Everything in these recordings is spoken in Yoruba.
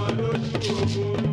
wọn lójú ogun.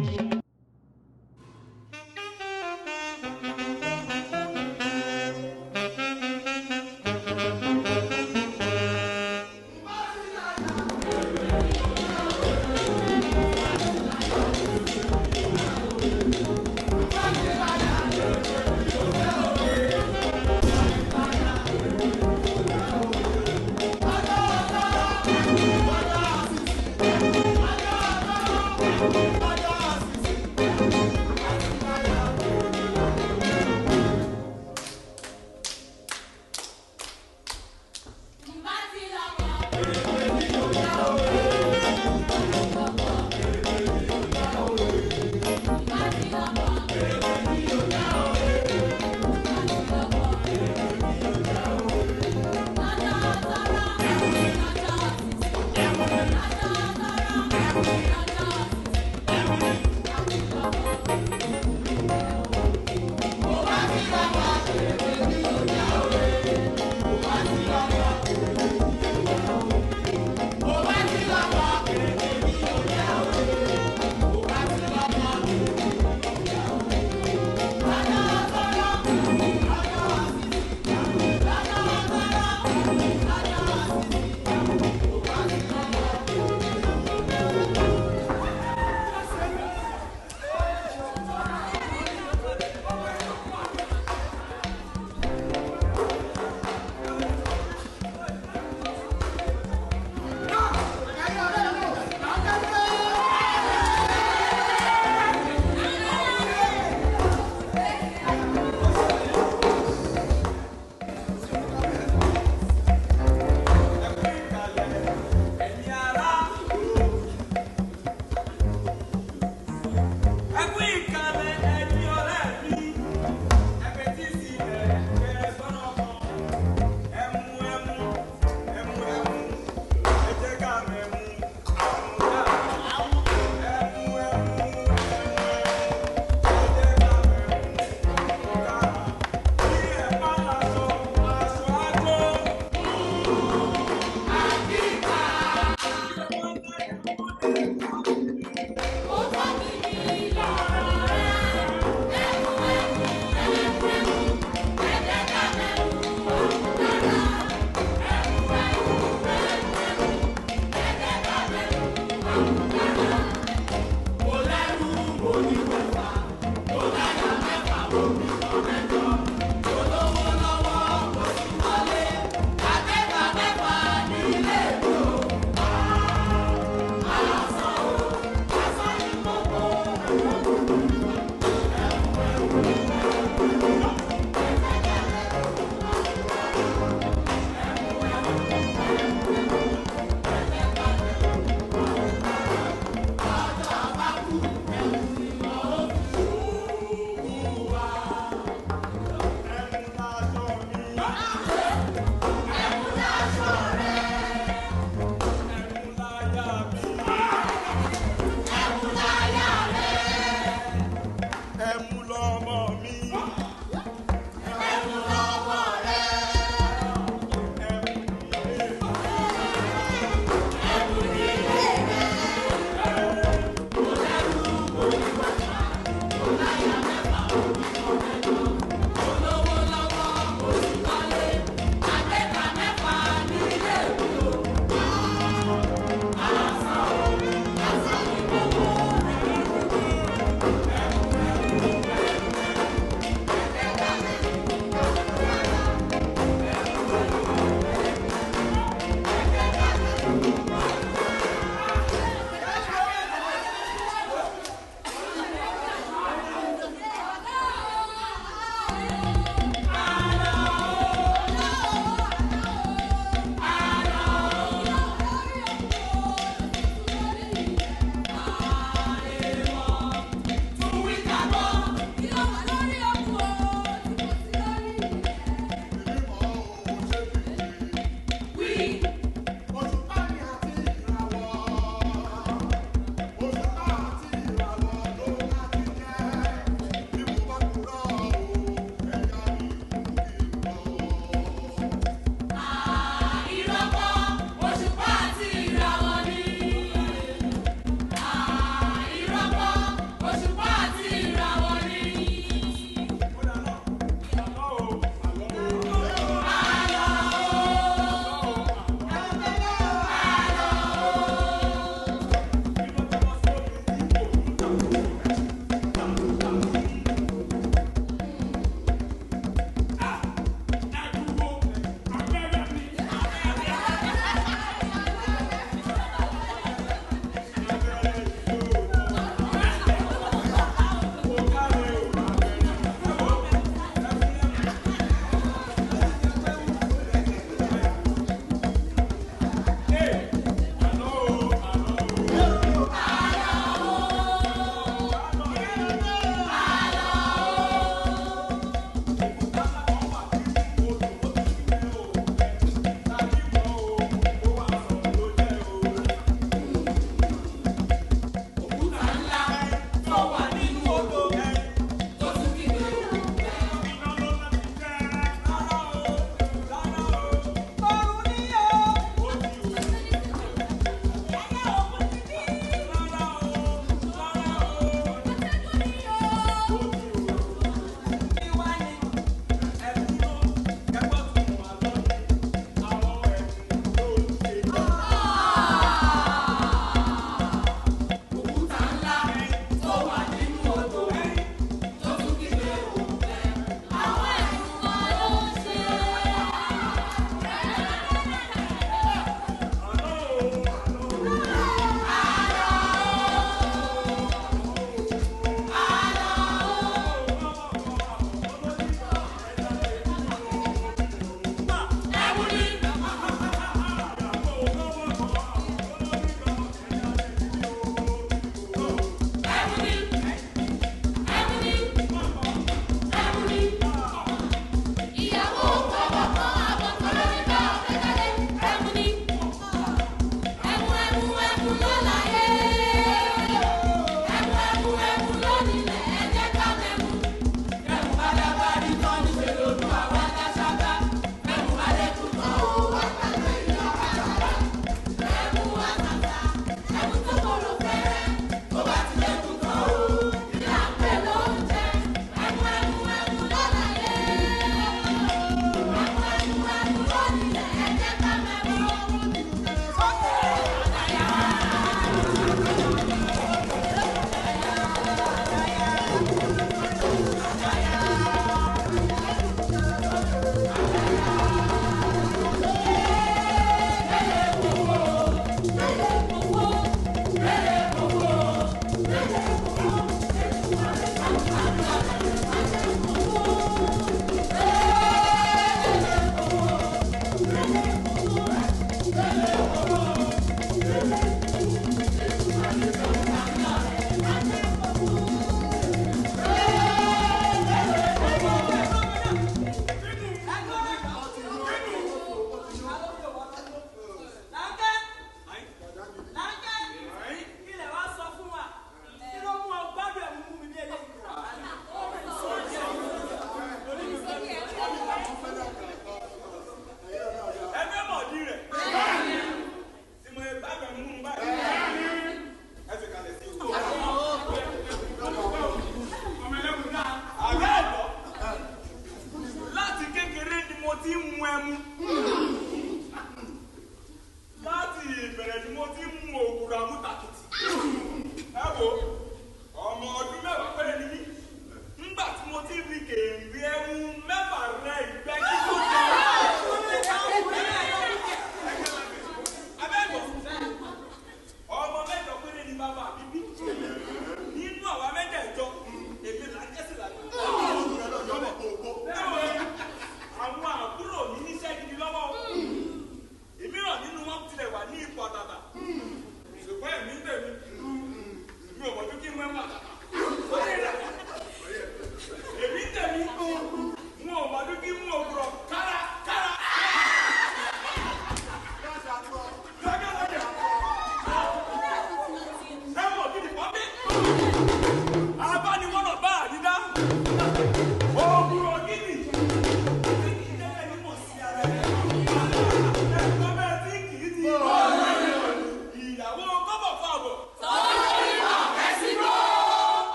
Ìyàwó kọ́bọ̀ fún àbọ̀. Sọ́ọ́lì ọ̀fẹ́ sí gbó.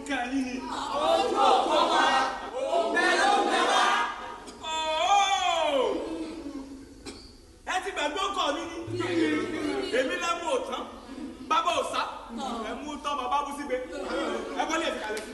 Ń kan yín ni. Ojú òkú wa, òǹgbẹ ló ń gbẹ wá. Ẹ ti gbàgbé ọkọ mi ni. Èmi lẹ́mú òtán, bàbá òsá, ẹ̀mú tán bàbá bú sígbé. Ẹ bọ́ lè fi kalẹ̀ sí.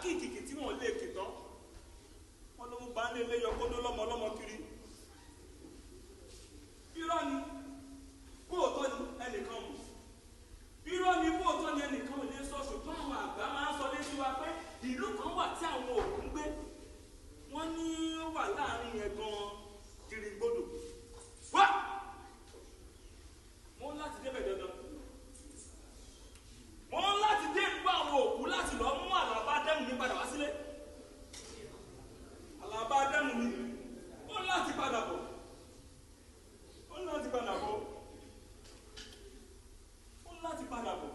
kìkìkì tí wọ́n lè kì tán. Wọ́n ló mú baálé ilé yọ kódó lọ́mọ lọ́mọ kiri. Irọ́ ni, bóòtọ́ ni ẹnìkan mọ̀. Irọ́ ni, bóòtọ́ ni ẹnìkan ò lè sọ, ṣùgbọ́n àwọn àgbà máa ń sọ létí wa pé ìlú kan wà tí àwọn òkú ń gbé. Wọ́n ní ó wà láàrin yẹn gan-an kiri gbodò. Wá! Mo ń láti débẹ̀ dandan. Mo ń láti dé ìlú àwọn òkú láti lọ mú Àlàbá dẹ́mu mi padà wá sílé. Àlàbá dẹ́mu mi, ó ń láti padà bọ̀. Ó ń láti padà bọ̀. Ó ń láti padà bọ̀.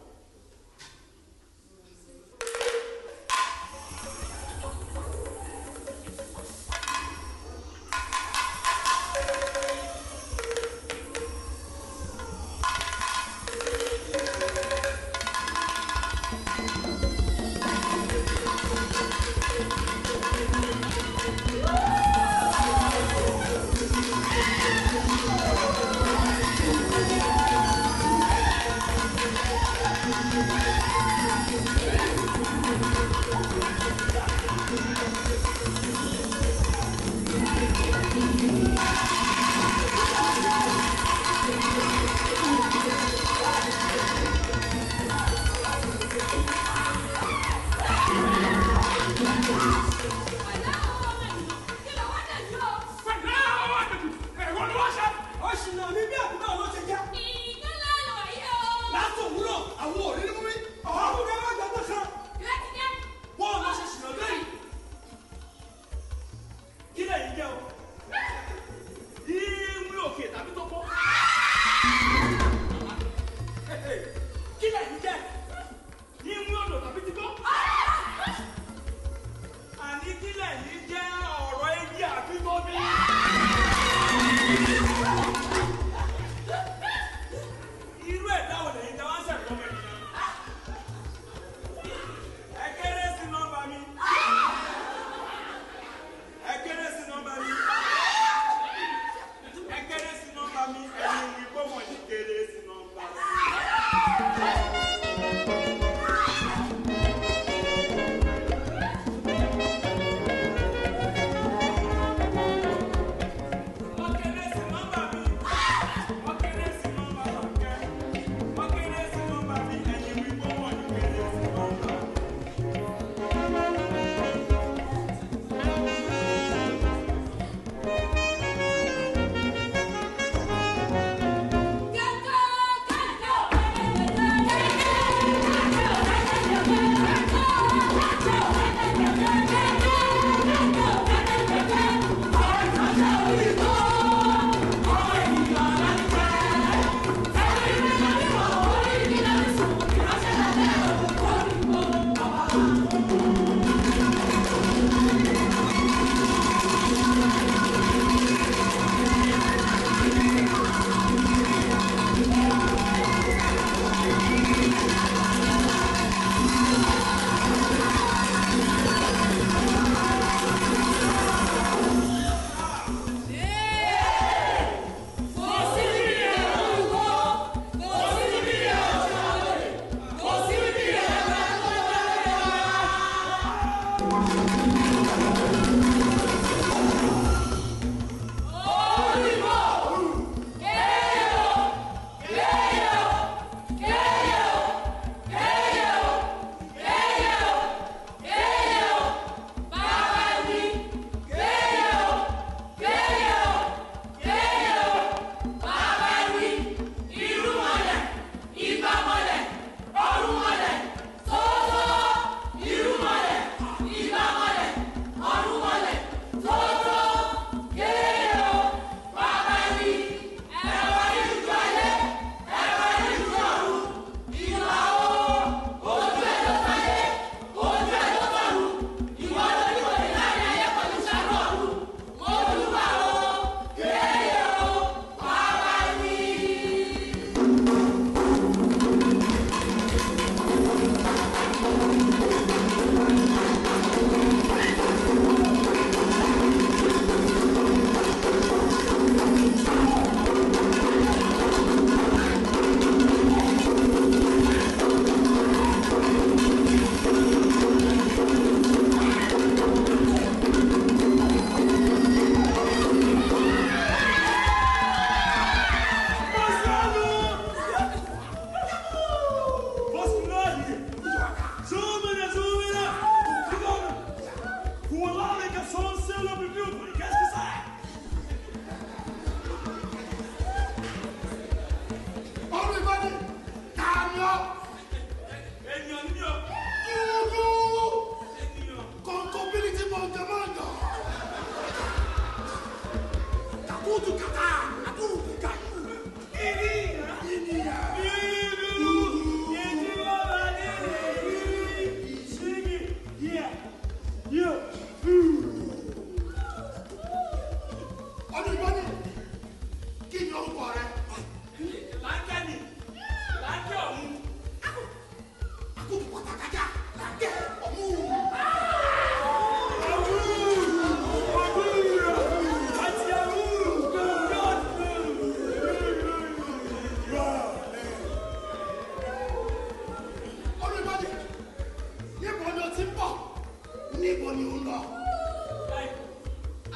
Níbo ni ò ń lọ?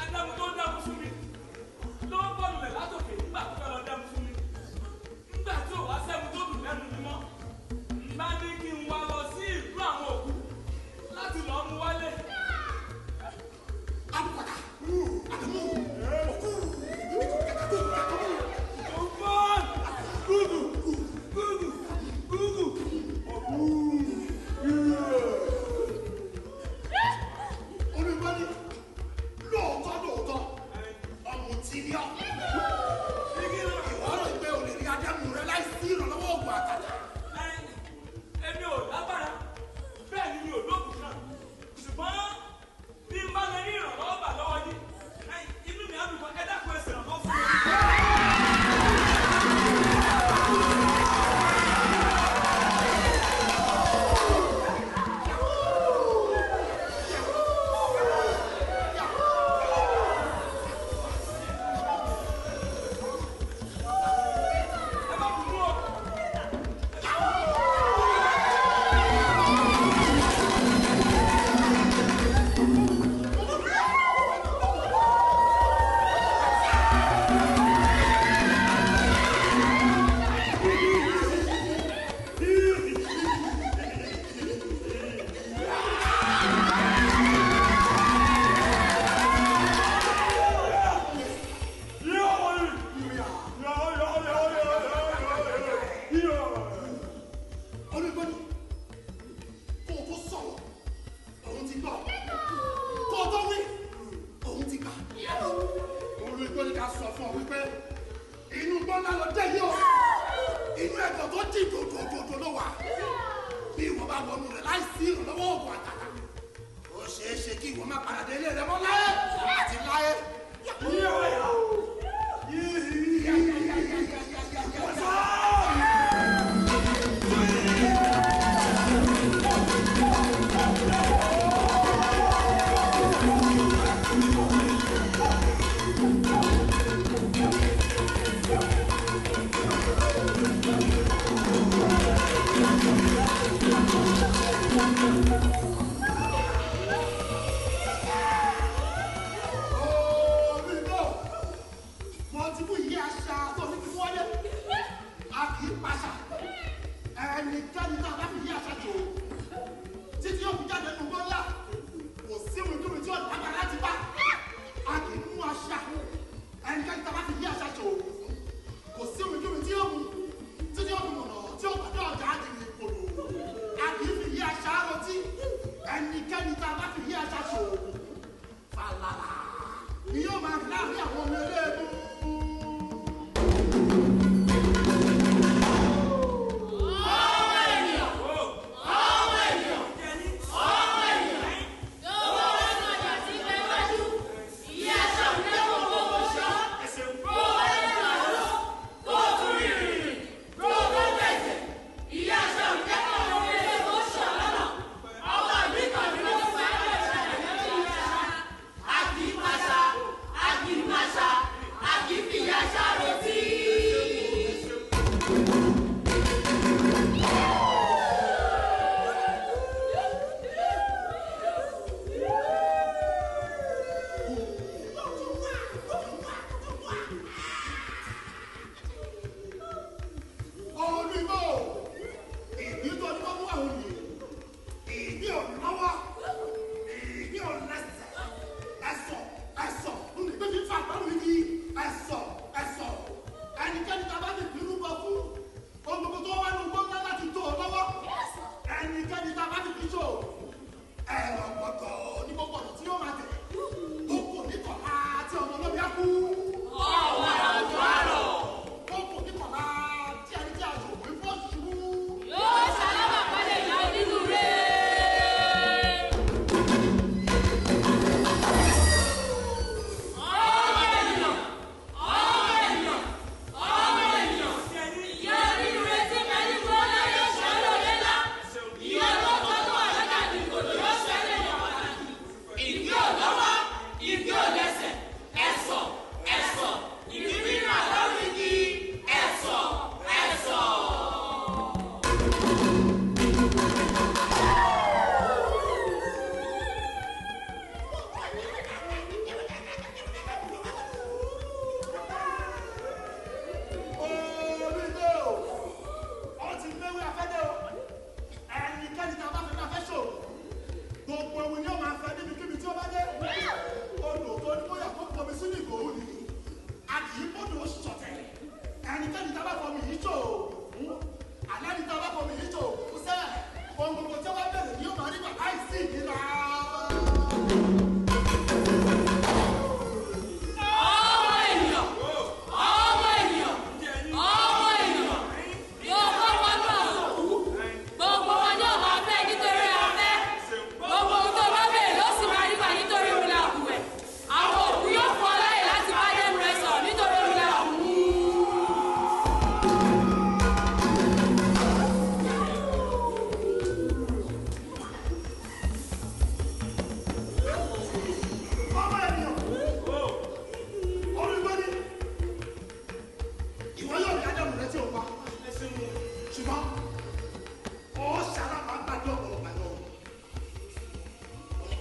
Adágún tó dákú fún mi ló ń bọ́ọ̀lù rẹ̀ látòkè nígbà tó fẹ́ lọ dákú fún mi. Nígbà tí ò wá sẹ́mu tó dùn lẹ́nu mi mọ́, n bá ní kí n wá lọ sí ìlú àwọn òkú láti lọ́ọ́ mú wálé. Alukọta, Adamu, òkú, Gúgù, gúgù, gúgù, òkú. Olùbọ́ni.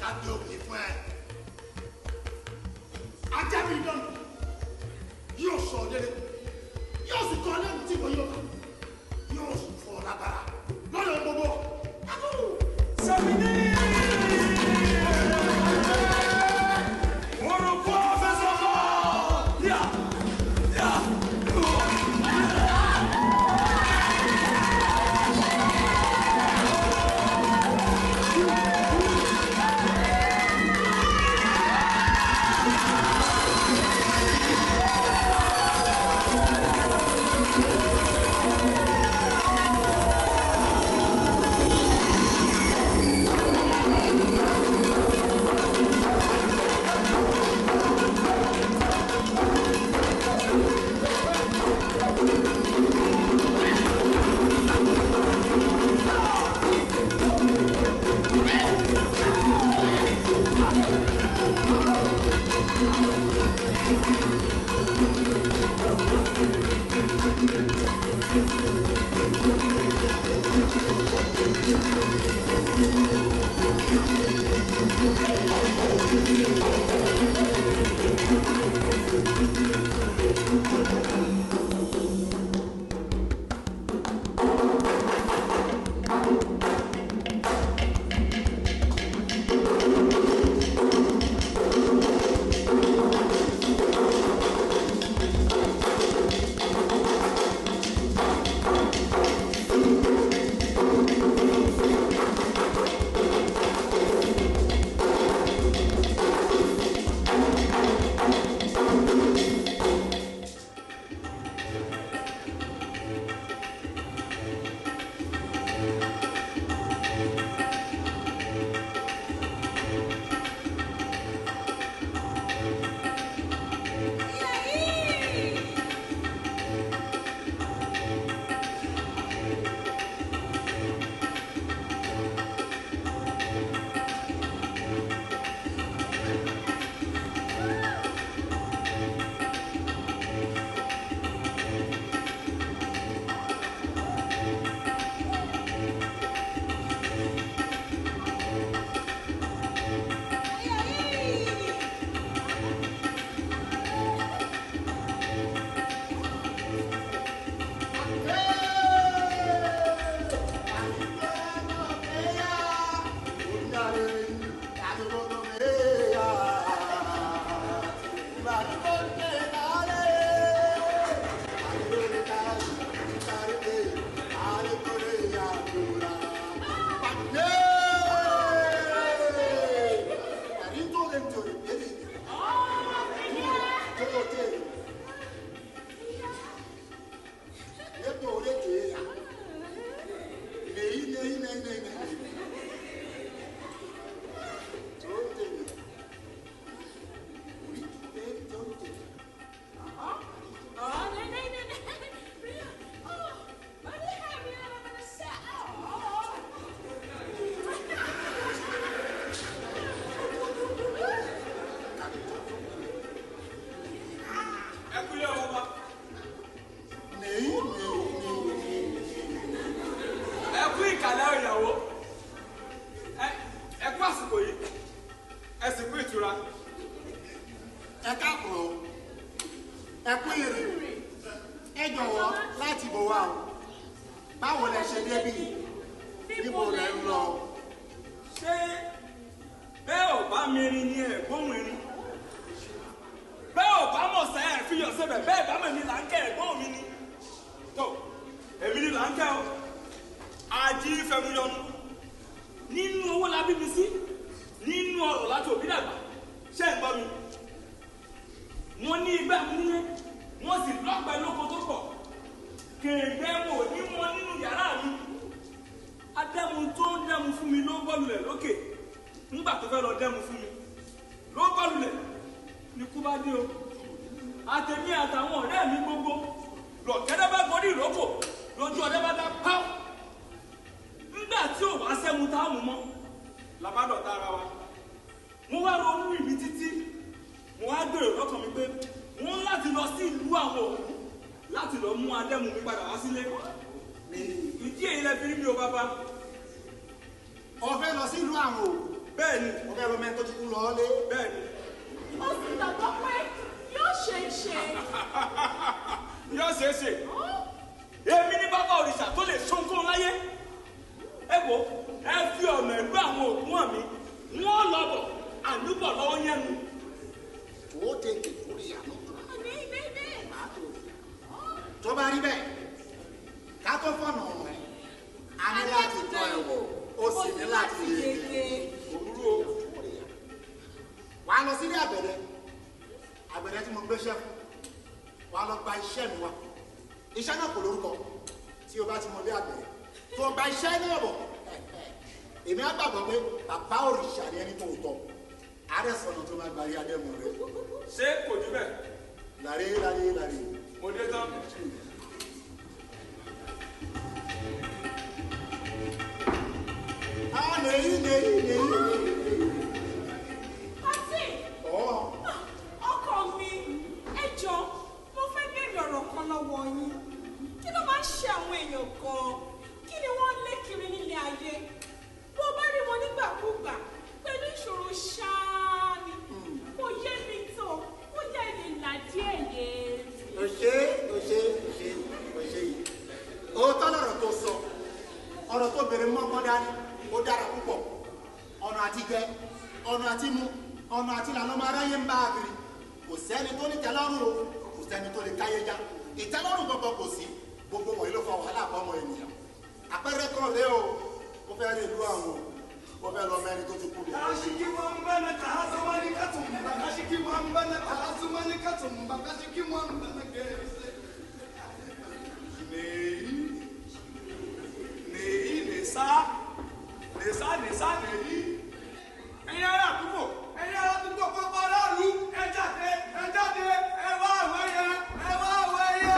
Ká gbé òkè fún ẹ. Ajá mi dán yóò sọ ọ délé, yóò sì kọ́ lẹ́nu tí ìwọ yóò kà, yóò sì fọ́ ọ lágbára lọ́dọ̀ gbogbo. Sẹ́mi ní. Orúkọ fẹsọ̀fọ̀. Yà yà. Ẹ kúlẹ̀ ọba. Ẹ kú ìkàlẹ̀ ìyàwó. Ẹ kú àsìkò yìí. Ẹ sì kú ìtura. Ẹ káàbọ̀, ẹ kú ìrìn, ẹ jọ̀wọ́ láti bò wá o. Báwo lẹ ṣe débí? Níbo lẹ ń lọ? Ṣé bẹ́ẹ̀ ò bá mi rin ni ẹ̀ gbóhùn irin? Bẹ́ẹ̀ ò bá mọ̀ sẹ́ ẹ̀ fi yọ̀ sẹ́bẹ̀, bẹ́ẹ̀ bá mọ̀ mi là ń kẹ́ ẹ̀ gbóhùn mi ni. Tó, èmi ni là ń kẹ́ o. Ají fẹmúyọnu. Nínú owó la bí mi sí, nínú ọrọ̀ láti òbí dàgbà. Ṣé ń gbọ́ mi? Wọ́n ní igbá mi nílé, wọ́n sì lọ́pẹ́ lóko tó pọ̀. Kèǹgbẹ́ mo ní wọn nínú yàrá mi. Adẹ́mu tó ń dẹ́mu fún mi ló bọ́lulẹ̀ lókè. Ńgbà tó fẹ́ lọ dẹ́mu fún mi ló bọ́lulẹ̀ ní kú bá dé o. Àtẹ̀mí àtàwọn ọ̀rẹ́ mi gbogbo lọ̀kẹ́dẹ́ bá gorí ìrókò lójú ọdẹ bá dá páw. Ńgbà tí ò wá sẹ́mu tá a mú mọ́ làbádọ̀tá ara wa. Mo wá ronú ìbí títí, mo wá gbèrò lọ́kàn mi pé mo ń láti lọ sí ìlú àwọn òkú láti lọ mú adẹ́mu mi padà wá sílé. Ìdí èyí lẹ fi rí mi o bàbá. Ó fẹ́ lọ sí ìlú àwọn òkú? Bẹ́ẹ̀ Bẹ́ẹ̀ni. Mo fẹ́ lọ mẹ́rin tó ti kú lọ lé. Bẹ́ẹ̀ni. Ó sì gbàgbọ́ pé yóò ṣe é ṣe. Yóò ṣe é ṣe. Èmi ní bàbá òrìṣà tó lè ṣohunkóhun láyé. Ẹ wo, ẹ fi ọ̀nà ìlú àwọn òkú hàn mí. Wọ́n lọ bọ̀, àlúbọ̀ lọ́wọ́ yẹn nu. Tó tètè kúrì àná. Tó bá rí bẹ́ẹ̀, ká tó fọ̀nà ọ̀hún ẹ̀, a ní láti tọ́ ẹ wò, ó sì ní láti yege. Òwúrò o. Wàá lọ sílé àgbẹ̀dẹ, àgbẹ̀dẹ tí mo gbéṣẹ́ fún, wàá lọ gba iṣẹ́ mi wá. Iṣẹ́ náà kò lórúkọ, tí o bá ti mọ ilé àgbẹ̀dẹ, tó gba iṣẹ́ náà bọ̀, èmi á gbàgbọ́ pé bàbá òrìṣà ni ẹni tó tọ̀. Àárẹ̀ sọ̀nà tó máa gbarí adẹ́mu rẹ̀. Ṣé kò jù bẹ́ẹ̀? Làrí làrí làrí. Mo dé tán. Ah, lèyí lèyí lèyí lèyí. Àǹtí, ọkọ mi, ẹ jọ̀ọ́, mo fẹ́ béèrè ọ̀rọ̀ kan lọ́wọ́ yín. Kí ló máa ń ṣe àwọn èèyàn gan-an? Kí ni wọ́n ń lé kiri nílé ayé? Bó bá rí wọn nígbàkúùgbà pẹ̀lú ìṣòro ṣáá ni. Kò yé mi tó, ó yẹ lè là díẹ̀ yé. Òṣè òṣè òṣè òṣè yìí. Òótọ́ lọ̀rọ̀ tó sọ, ọ̀rọ̀ tó béèrè mọ́gbọ́n dání, ó dára púpọ̀. Ọ̀nà àti jẹ, ọ̀nà àti mu, ọ̀nà àti lànà ọmọ aráyé ń bá a kiri. Kò sẹ́ni tó ní tẹ́lọ́rùn o, kò sẹ́ni tó lè káyé já. Ìtẹ́lọ́rùn gbọ̀ngàn kò sí, gbogbo wọ̀nyí ló fa wàhálà fọ́mọ ènìyàn. Àpẹẹrẹ kan rèé o, mo fẹ́ rí ìlú àwọn o, mo fẹ́ lọ mẹ́rin tó ti kú lọ. Kashiki wambana kahasumani katumba kashiki wambana kahasumani katumba kashiki wambana kese. Neyi neyi nesa nesa nesa neyi. Ẹ̀yin ará àdúgbò, ẹ̀yin ará àdúgbò gbogbo aráàlú, ẹ jáde, ẹ jáde, ẹ wá àwọn ẹyẹ, ẹ wá àwọn ẹyẹ.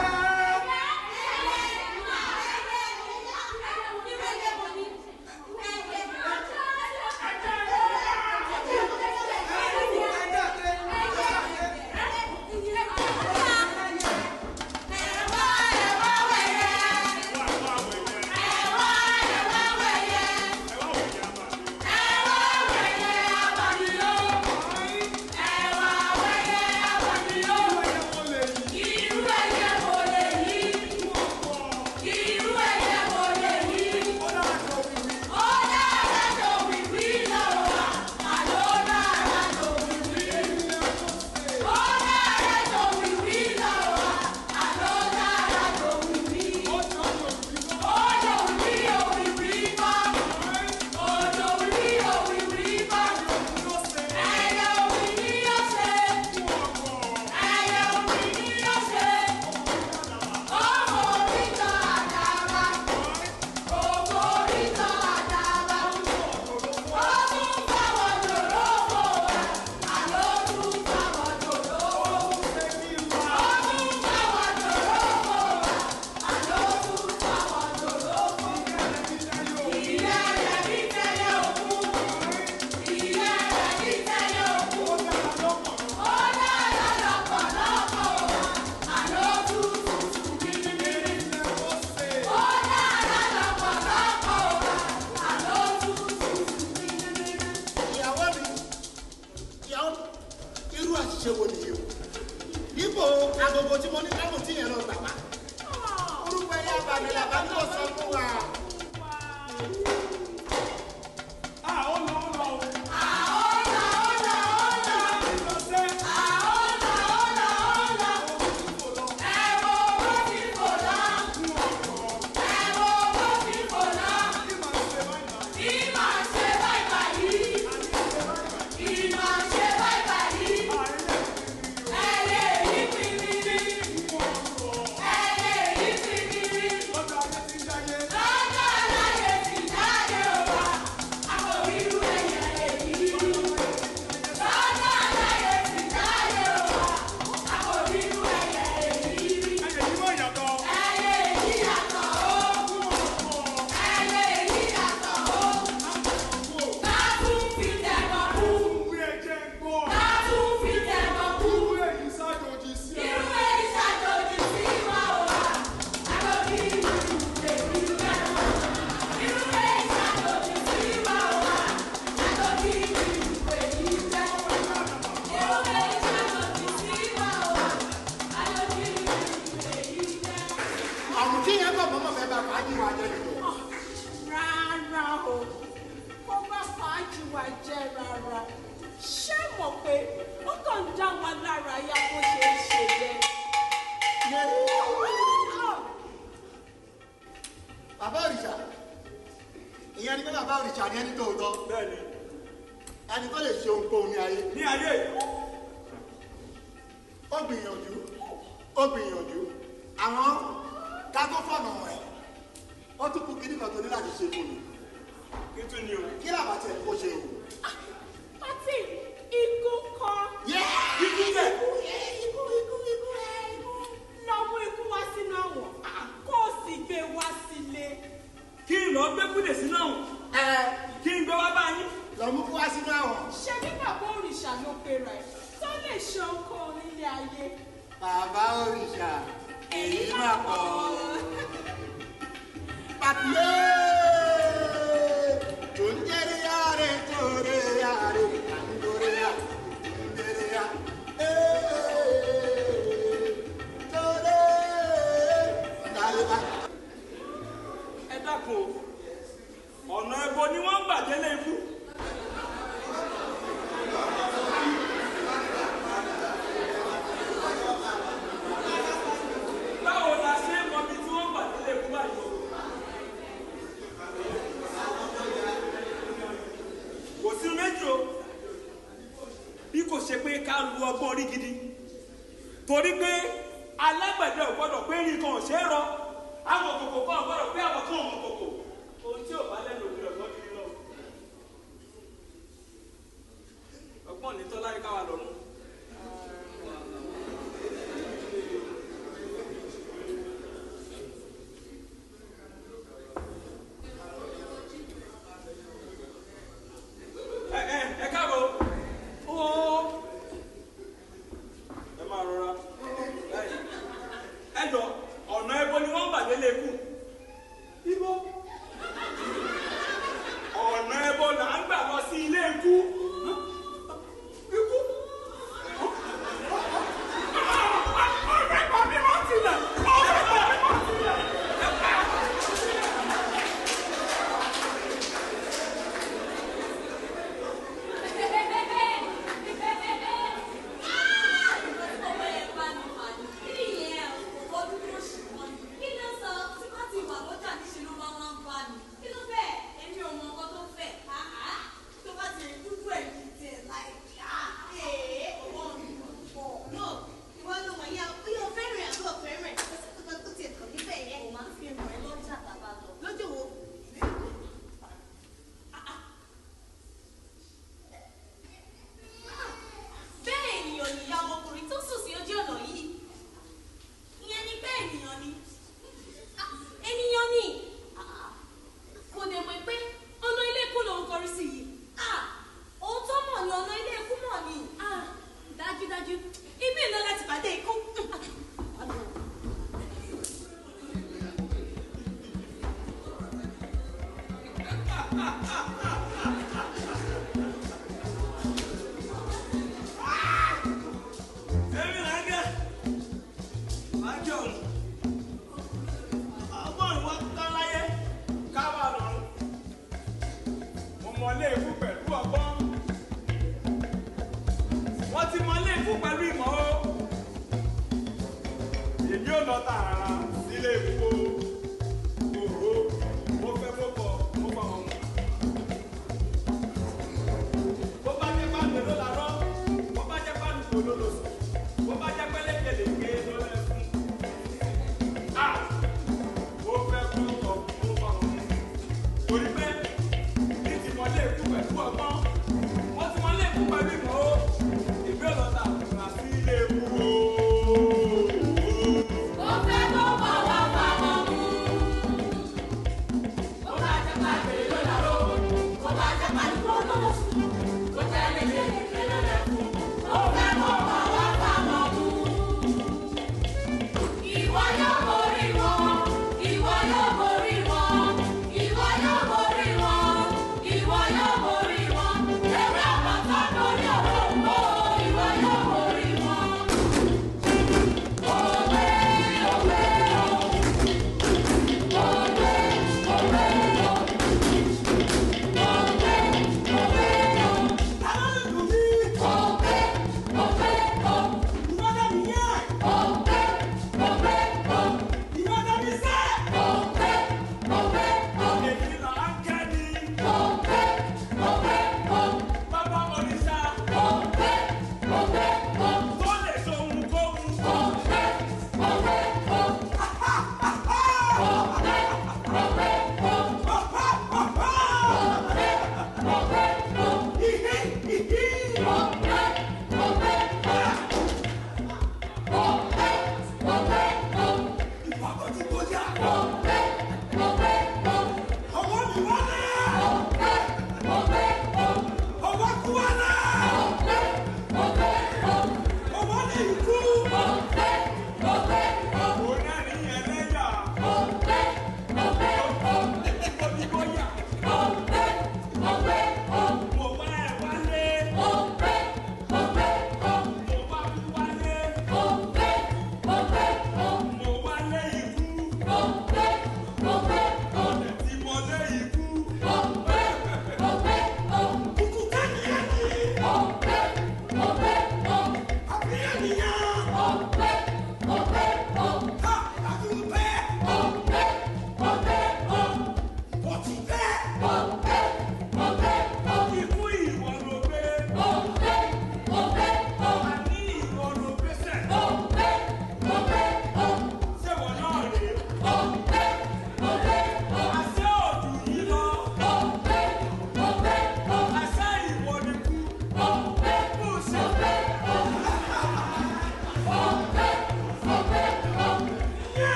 Ìyàwó mi, ìyàwó mi, irú àṣìṣe wo nìyí o? Dípò agogo tí mo ní kámù tí yẹn lọ gbà wá. Orúkọ ẹyẹ abàmì làbá ní ọ̀sán fún wa. Ah, ó lọ, ó lọ o. Lọ́jọ́ ayé ti ń jáyé. Ẹni tó lè ṣe ohunkóhun ní ayé. Ní ayé. Ó gbìyànjú, ó gbìyànjú. Àwọn ká tó fọ̀nà ẹ̀, ó tún kú kíní kan tó ní láti ṣe fún mi. Kí tún ni o? Kí làbá tiẹ̀ kó ṣe o? Pátì, ikú kọ́. Ikú kẹ̀. Ikú, ikú, ikú, ikú. Lọ mú ikú wá sínú àwọ̀n, kó o sì gbé wá sílé. Kí n lọ gbé kúdè sínú àwọn. Kí n gbé wá bá yín. Lọ mú kú wá sínú àwọn. Ṣé bí bàbá òrìṣà ló pe rẹ̀ tó lè ṣe ohunkóhun nílé ayé? Bàbá òrìṣà, èyí máa pọ̀. Pàtìlẹ́ tó ń jẹ́rìí yáre tó rẹ̀ yáre tó rẹ̀ yá tó ń jẹ́rìí yá. Tó rẹ̀ yáre. Ẹ dákun o, ọ̀nà ẹbọ ni wọ́n ń gbà délé ikú. Báwo la ṣe ń mọ ibi tí wọ́n ń gbà délé ikú báyìí o? Kò sí méjì o, bí kò ṣe pé ká lu ọgbọ́n orí gidi, torí pé alágbẹ̀dẹ ò gbọ́dọ̀ pé rí kan ò ṣe é rọ, àwọn kòkò kan ò gbọ́dọ̀ pé àwọn kan ò mọ̀ kòkò. Ohun tí ò bá lẹ́nu òbí ọ̀gbọ́n kiri lọ. Ọgbọ́n ní tọ́lá ní káwa lọ́rùn. Ẹ ẹ ẹ káàbọ̀ o. Ẹ máa rọra. Ẹ jọ ọ̀nà ẹbọ ni wọ́n ń bà délé ikú. Ibo. Ọ̀nà ẹbọ là ń gbà lọ sí ilé ikú. Ikú.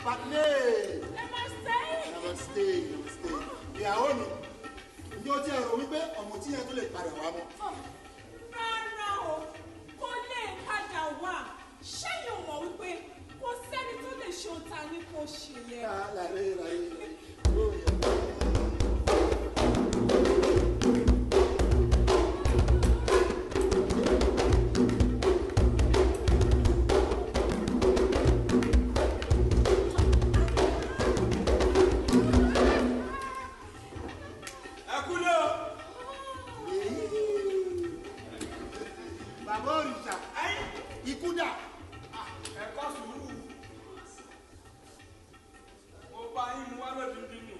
Namaste. Namaste, namaste. Ìyàwó mi, ǹjẹ́ o ti rò wípé ọ̀mùtí yẹn tó lè padà wá mọ́? Rárá o, kò lè padà wá. Ṣé yóò mọ̀ wípé kò sẹ́ni tó lè ṣe ohun ta ní kò ṣe yẹn? Láyé láyé láyé. Bàbá òrìṣà, ikú dà. Ẹ̀kọ́ sùúrù. Mo bá yín mu wá lódìndí nù.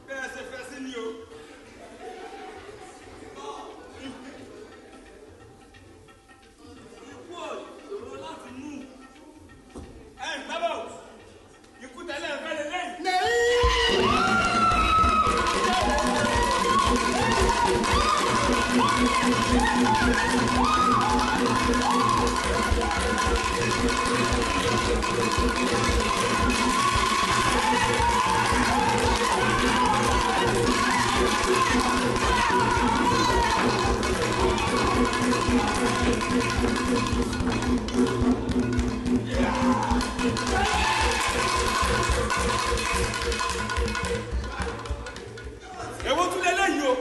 Bẹ́ẹ̀ ṣe fẹ́ sí ni o. Ikú ò ṣòro láti mú. Ẹ ń gbábọ̀, ikú tẹ́lẹ̀ ń fẹ́ lélẹ́yìn. Nẹ́ẹ̀. Èwo tún lélẹ́yìí o?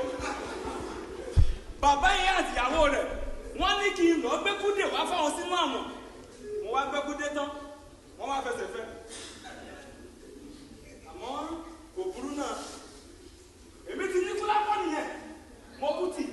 Bàbá yẹn àtìyàwó rẹ̀ wọ́n ní kí n lọ gbé kúdè wá fáwọn sínú àmọ̀. Mo wá gbé kúdè tán, wọ́n wá fẹsẹ̀ fẹ́. Àmọ́ kò burú náà. Èmi ti ní kúlápọ̀ nìyẹn. Mo kú tì.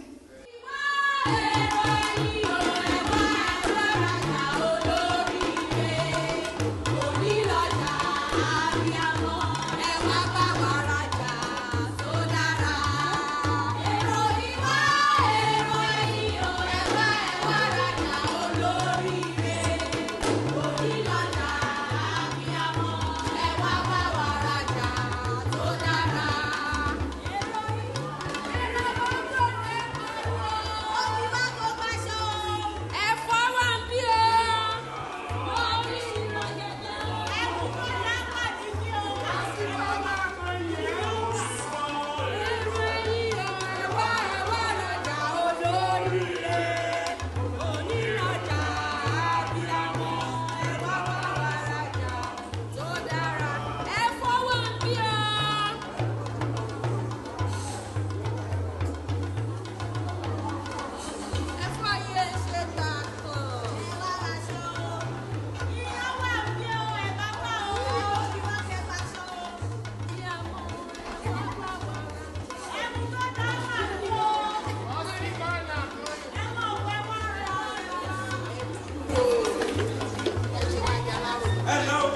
Ẹ lọ o.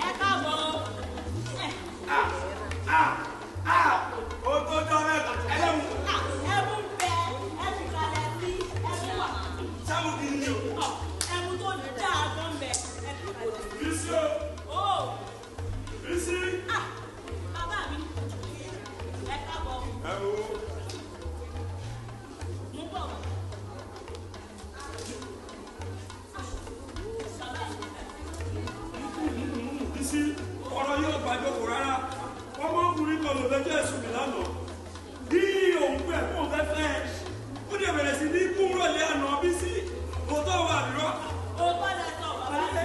Ẹ káàbọ̀. Ó tó jọ mẹ́ta ẹlẹ́mu. Ẹmu ń bẹ, ẹ fi kalẹ̀ sí ẹmu wà. Sáwọn kì í ní o. Ẹmu tó dáa gan bẹ, ẹ fi kalẹ̀ sí. Bísí o. Ó, Bísí. bàbá mi, ẹ káàbọ̀. Ẹ wo. Mo ń bọ̀ wá. Bísí, ọ̀rọ̀ yóò gbàjókòó rárá. Ọmọkùnrin kan ló fẹjọ́ ẹ̀sùn mi lánàá. Bí òun pẹ̀ kó fẹ́ fẹ́ ẹ, ó dẹ̀ bẹ̀rẹ̀ sí ní kúrò lé àná. Bísí, òótọ́ wà nírọ́. Òótọ́ lẹ sọ, bàbá mi.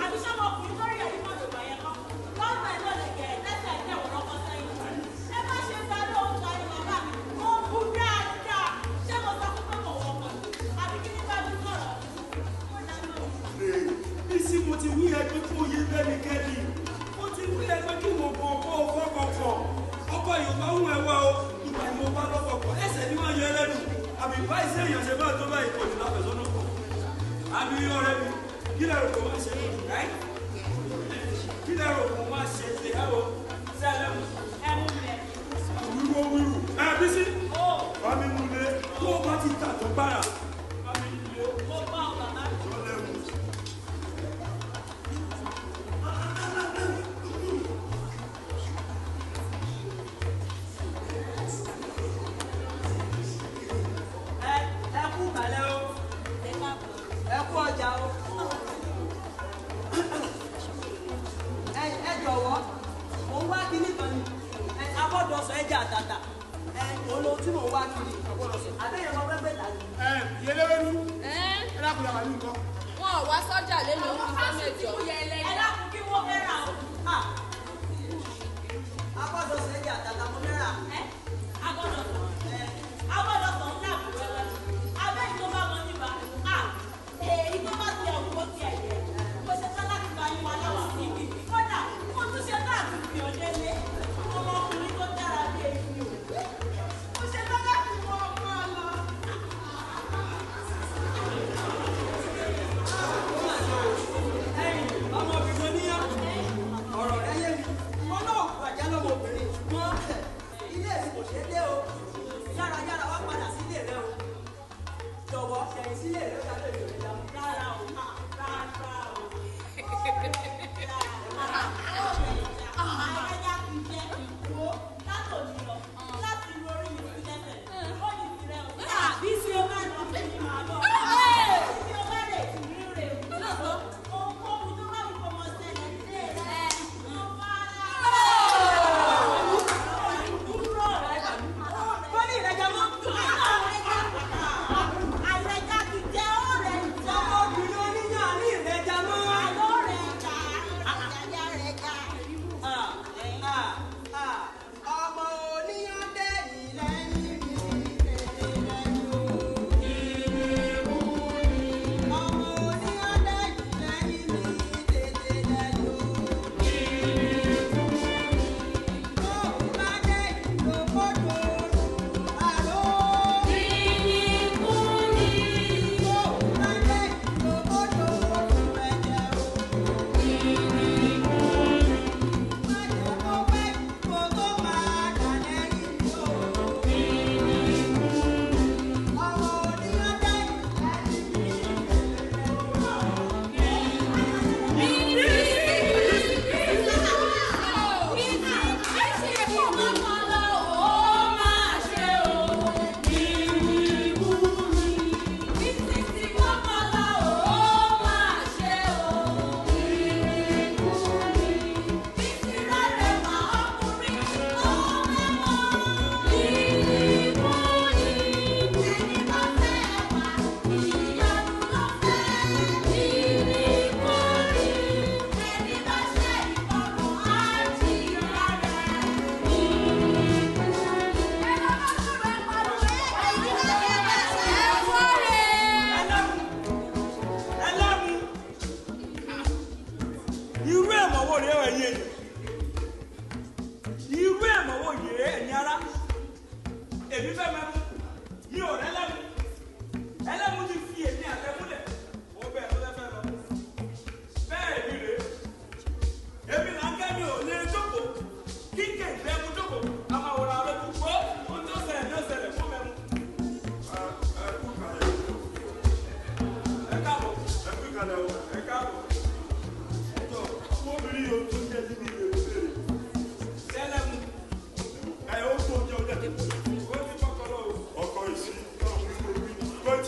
Àbí sọ́mọkùnrin tó rí ẹ̀rí mọ́tò gbà yẹn kọ́? Lọ́nà ẹ̀ lọ́lẹ̀ gẹ̀ẹ́ lẹ́sẹ̀ tẹ̀ wọ́n lọ́kọ́ sẹ́yìn. Ẹ má ṣe gba lóhùn sáré bàbá mi. Ó bú dáadáa. Ṣé mo sọ fún pé kò wọ́pọ̀ ni? Àbí kí ní bá mi sọ̀rọ̀? Ó dá lóhùn. Bísí, mo ti wí ẹgbẹ́ kó yé bẹ́nikẹ́ni. Mo ti wí ẹgbẹ́ kí mo kàn kó fọ́kọ̀kọ̀. Ọkọ Yorùbá ń wẹ̀ wá o. Ìgbà ni mo bá lọ́kọ̀kọ̀. Ẹsẹ̀ ni wọ́n yọ ẹlẹ́nu. Àbí báyìí sí èèyàn ṣe máa tó báyìí kò ní láfẹ̀sọ́nà kan. Àbí ọ̀rẹ́ mi, kí lẹ rò kó máa ṣe? Ẹ́ kí lẹ rò kó máa ṣe ṣe ẹ wo sí ẹlẹ́mu? Ẹmu bẹ. Wíwó wíwù. Ẹ Bísí, Ó, bá mi mú lé. Tó o bá ti tà tó gbára. Bá mi mú lé. mo gbọ́ ọ bàbá mi. Lọ́lẹ́mu. Ẹ kú kàlẹ́ o. Ẹ káàbọ̀. Ẹ kú ọjà o. Ẹ jọ̀wọ́, mò ń wá kíní kan ni. Ẹ abọ́dọ̀sọ ẹja àtàtà. Ẹ òun ló tí mò ń wá kiri abọ́dọ̀sọ. Àbẹ́yẹn mọ pẹ́pẹ́ tà ní. Ẹ yẹlẹwẹdu, ẹ dákun yàrá ní nǹkan. Wọn ò wá sọ́jà lẹ́nu oṣù mẹ́jọ. Ẹ dákun kí wọ́n fẹ́ rà o. Abọ́dọ̀sọ ẹja àtàtà mo fẹ́ rà. Ẹ agbọ́dọ̀ sọ. Agbọ́dọ̀ sọ ńlá àbúrò rẹ̀. Abẹ́ ìtọ́ bá wọn níbà. Èyí tó bá ti ẹ̀wù ó ti ẹ̀yẹ. Mo ṣe tán láti bá yín wá láwà sí ibi. Kódà, mo tún ṣe tán àti fi ọ̀dẹ́ lé. Ọmọkùnrin tó dára bí èyí o. Mo ṣe tán láti mọ ọmọ lọ. Ẹ̀yin ọmọbìnrin oníyàn, ọ̀rọ̀ rẹ yé mi. Wọn náà kú àjẹ́ lọ́mọbìnrin ṣùgbọ́n ilé mi kò ṣeé dé o. Yára yára wá padà sílé rẹ o. Jọ̀wọ́ ṣẹ̀yìn sílé rẹ ó dàbí èmi ò ní dáhùn. Rárá o, rárá o. Àyájá ti jẹ́ ìwò látòní lọ, láti orí mi sí lẹ́sẹ̀. Ó ní tirẹ̀ o. Àbí tí o bá lọ.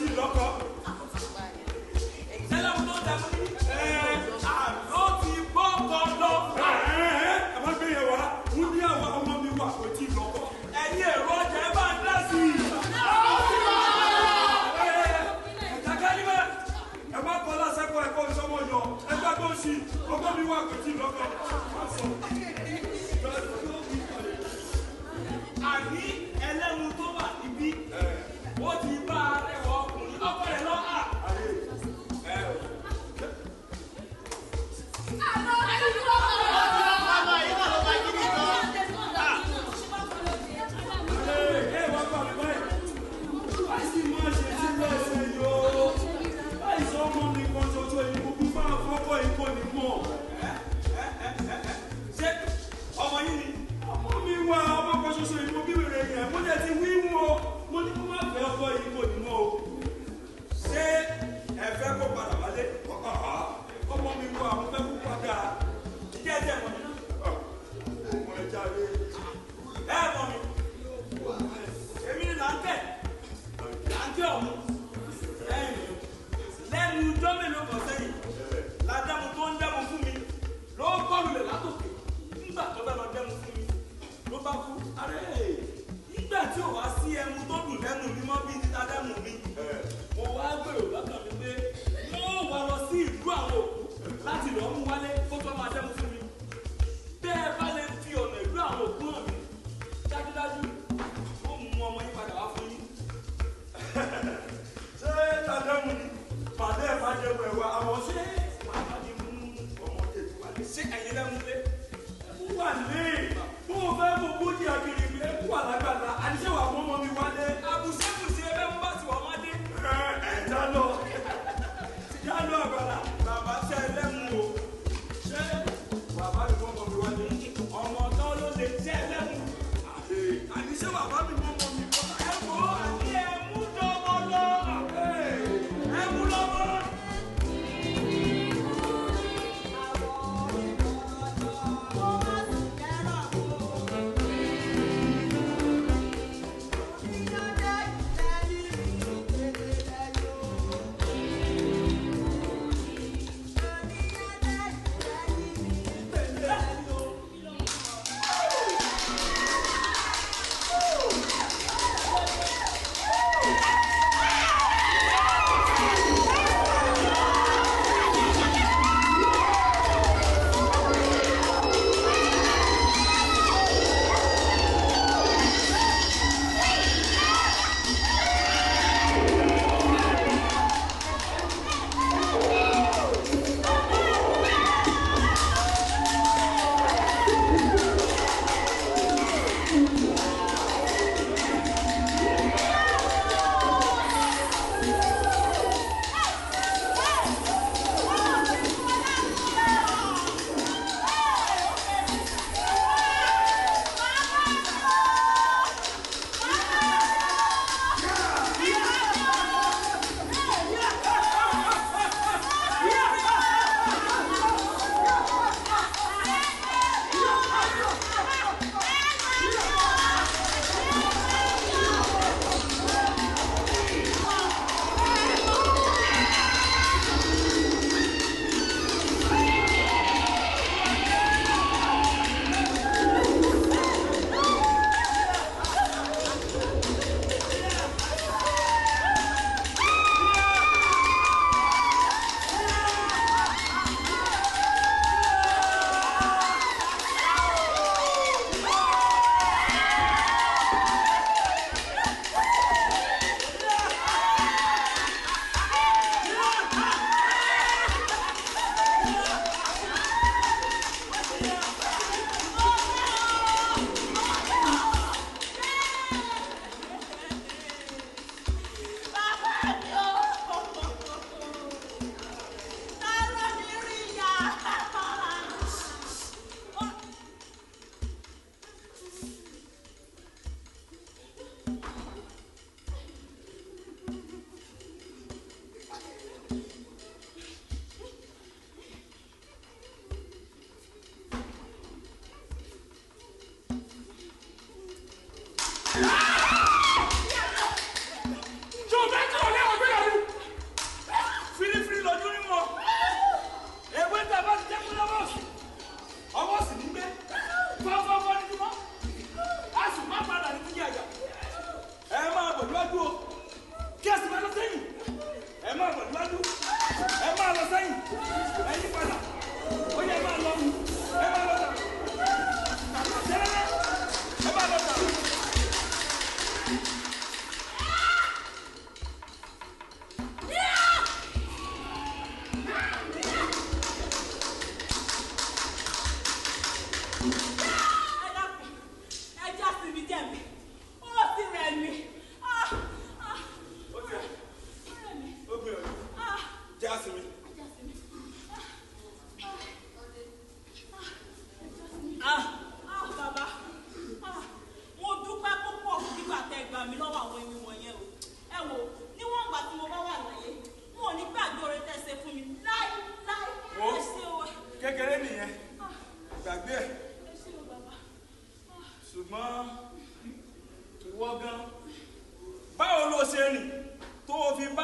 tí ì lọ́kọ. Sẹ́lẹ̀mù tó dẹ̀mú ní. Àló ti bọ́kọ lọ. Ẹ má gbé yẹn wá, mú ní àwọn ọmọ mi wà kò tí ì lọ́kọ. Ẹ̀yin èrò ọjà ẹ bá ń dá sí i. Ẹ̀ka níbẹ̀, ẹ má kọ́ lásẹ̀kọ̀ ẹ̀kọ́ ìṣọmọ yọ, ẹ gbàgbọ́ sí i, ọmọ mi wà kò tí ì lọ́kọ. Má sọ. Àní ẹlẹ́mu tó wà níbí. Ó ti bá arẹwà ọkùnrin ọkọ rẹ̀ lọ. Ẹ wá gbà mí báyìí. Báyìí sì máa ṣe sí lẹ́sẹ̀ yóò. Báyìí sọ ọmọ mi kan ṣoṣo yìí, mo bí máa fọ́kọ́ ikọ̀ ní mọ̀. Ṣé ọmọ yín ni? Ọmọ mi wá ọmọ kan ṣoṣo yìí, mo bí wèrè yẹn. Mo jẹ́ ti wí wọn o. Mo ní kó má fẹ́ ọkọ yìí kò ní mọ̀ o. Ṣé ẹ fẹ́ kó padà wálé? Ọmọ mi wá, mo fẹ́ kó padà. Ǹjẹ́ ẹ jẹ́ mọ̀ mi náà? Ọmọ ẹ jáde. Ẹ mọ̀ mi. Èmi ni là ń tẹ̀ ọ̀hún. Ẹ̀yìn lẹ́nu ọjọ́ mélòó kan sẹ́yìn, ládàmú tó ń dẹ́mu fún mi ló bọ́ọ̀lù lẹ̀ látòkè. Nígbà tó fẹ́ lọ dẹ́mu fún mi ló bá kú. Arẹ́ nígbà tí ò wá sí ẹmu tó dùn lẹ́nu mi mọ́ bíi títa dẹ́mu mi. Mo wá gbèrò lọ́kàn mi pé mo wá lọ sí ìlú àwọn òkú láti lọ́ọ́ mú wálé kó tó máa dẹ́mu fún mi. Bẹ́ ẹ bá lè fi ọ̀nà ìlú àwọn òkú hàn mí, dájúdájú ó mú ọmọ yín padà wá fún yín. Ṣé tàdémù ni? Pàdé ẹ̀ máa jẹun ẹ̀wà àwọn ṣé Màá ní mú ọmọ tètè wálé. ṣé ẹ̀yin lẹ́mú lé? Ẹkú wà lé. Bó o fẹ́ mú bójú àkìrì mi, ẹkú wà lágbàlá. Àníṣe wà mú ọmọ mi wálé. Àbùṣẹ́bùṣe ẹbẹ́ mú bá ti wà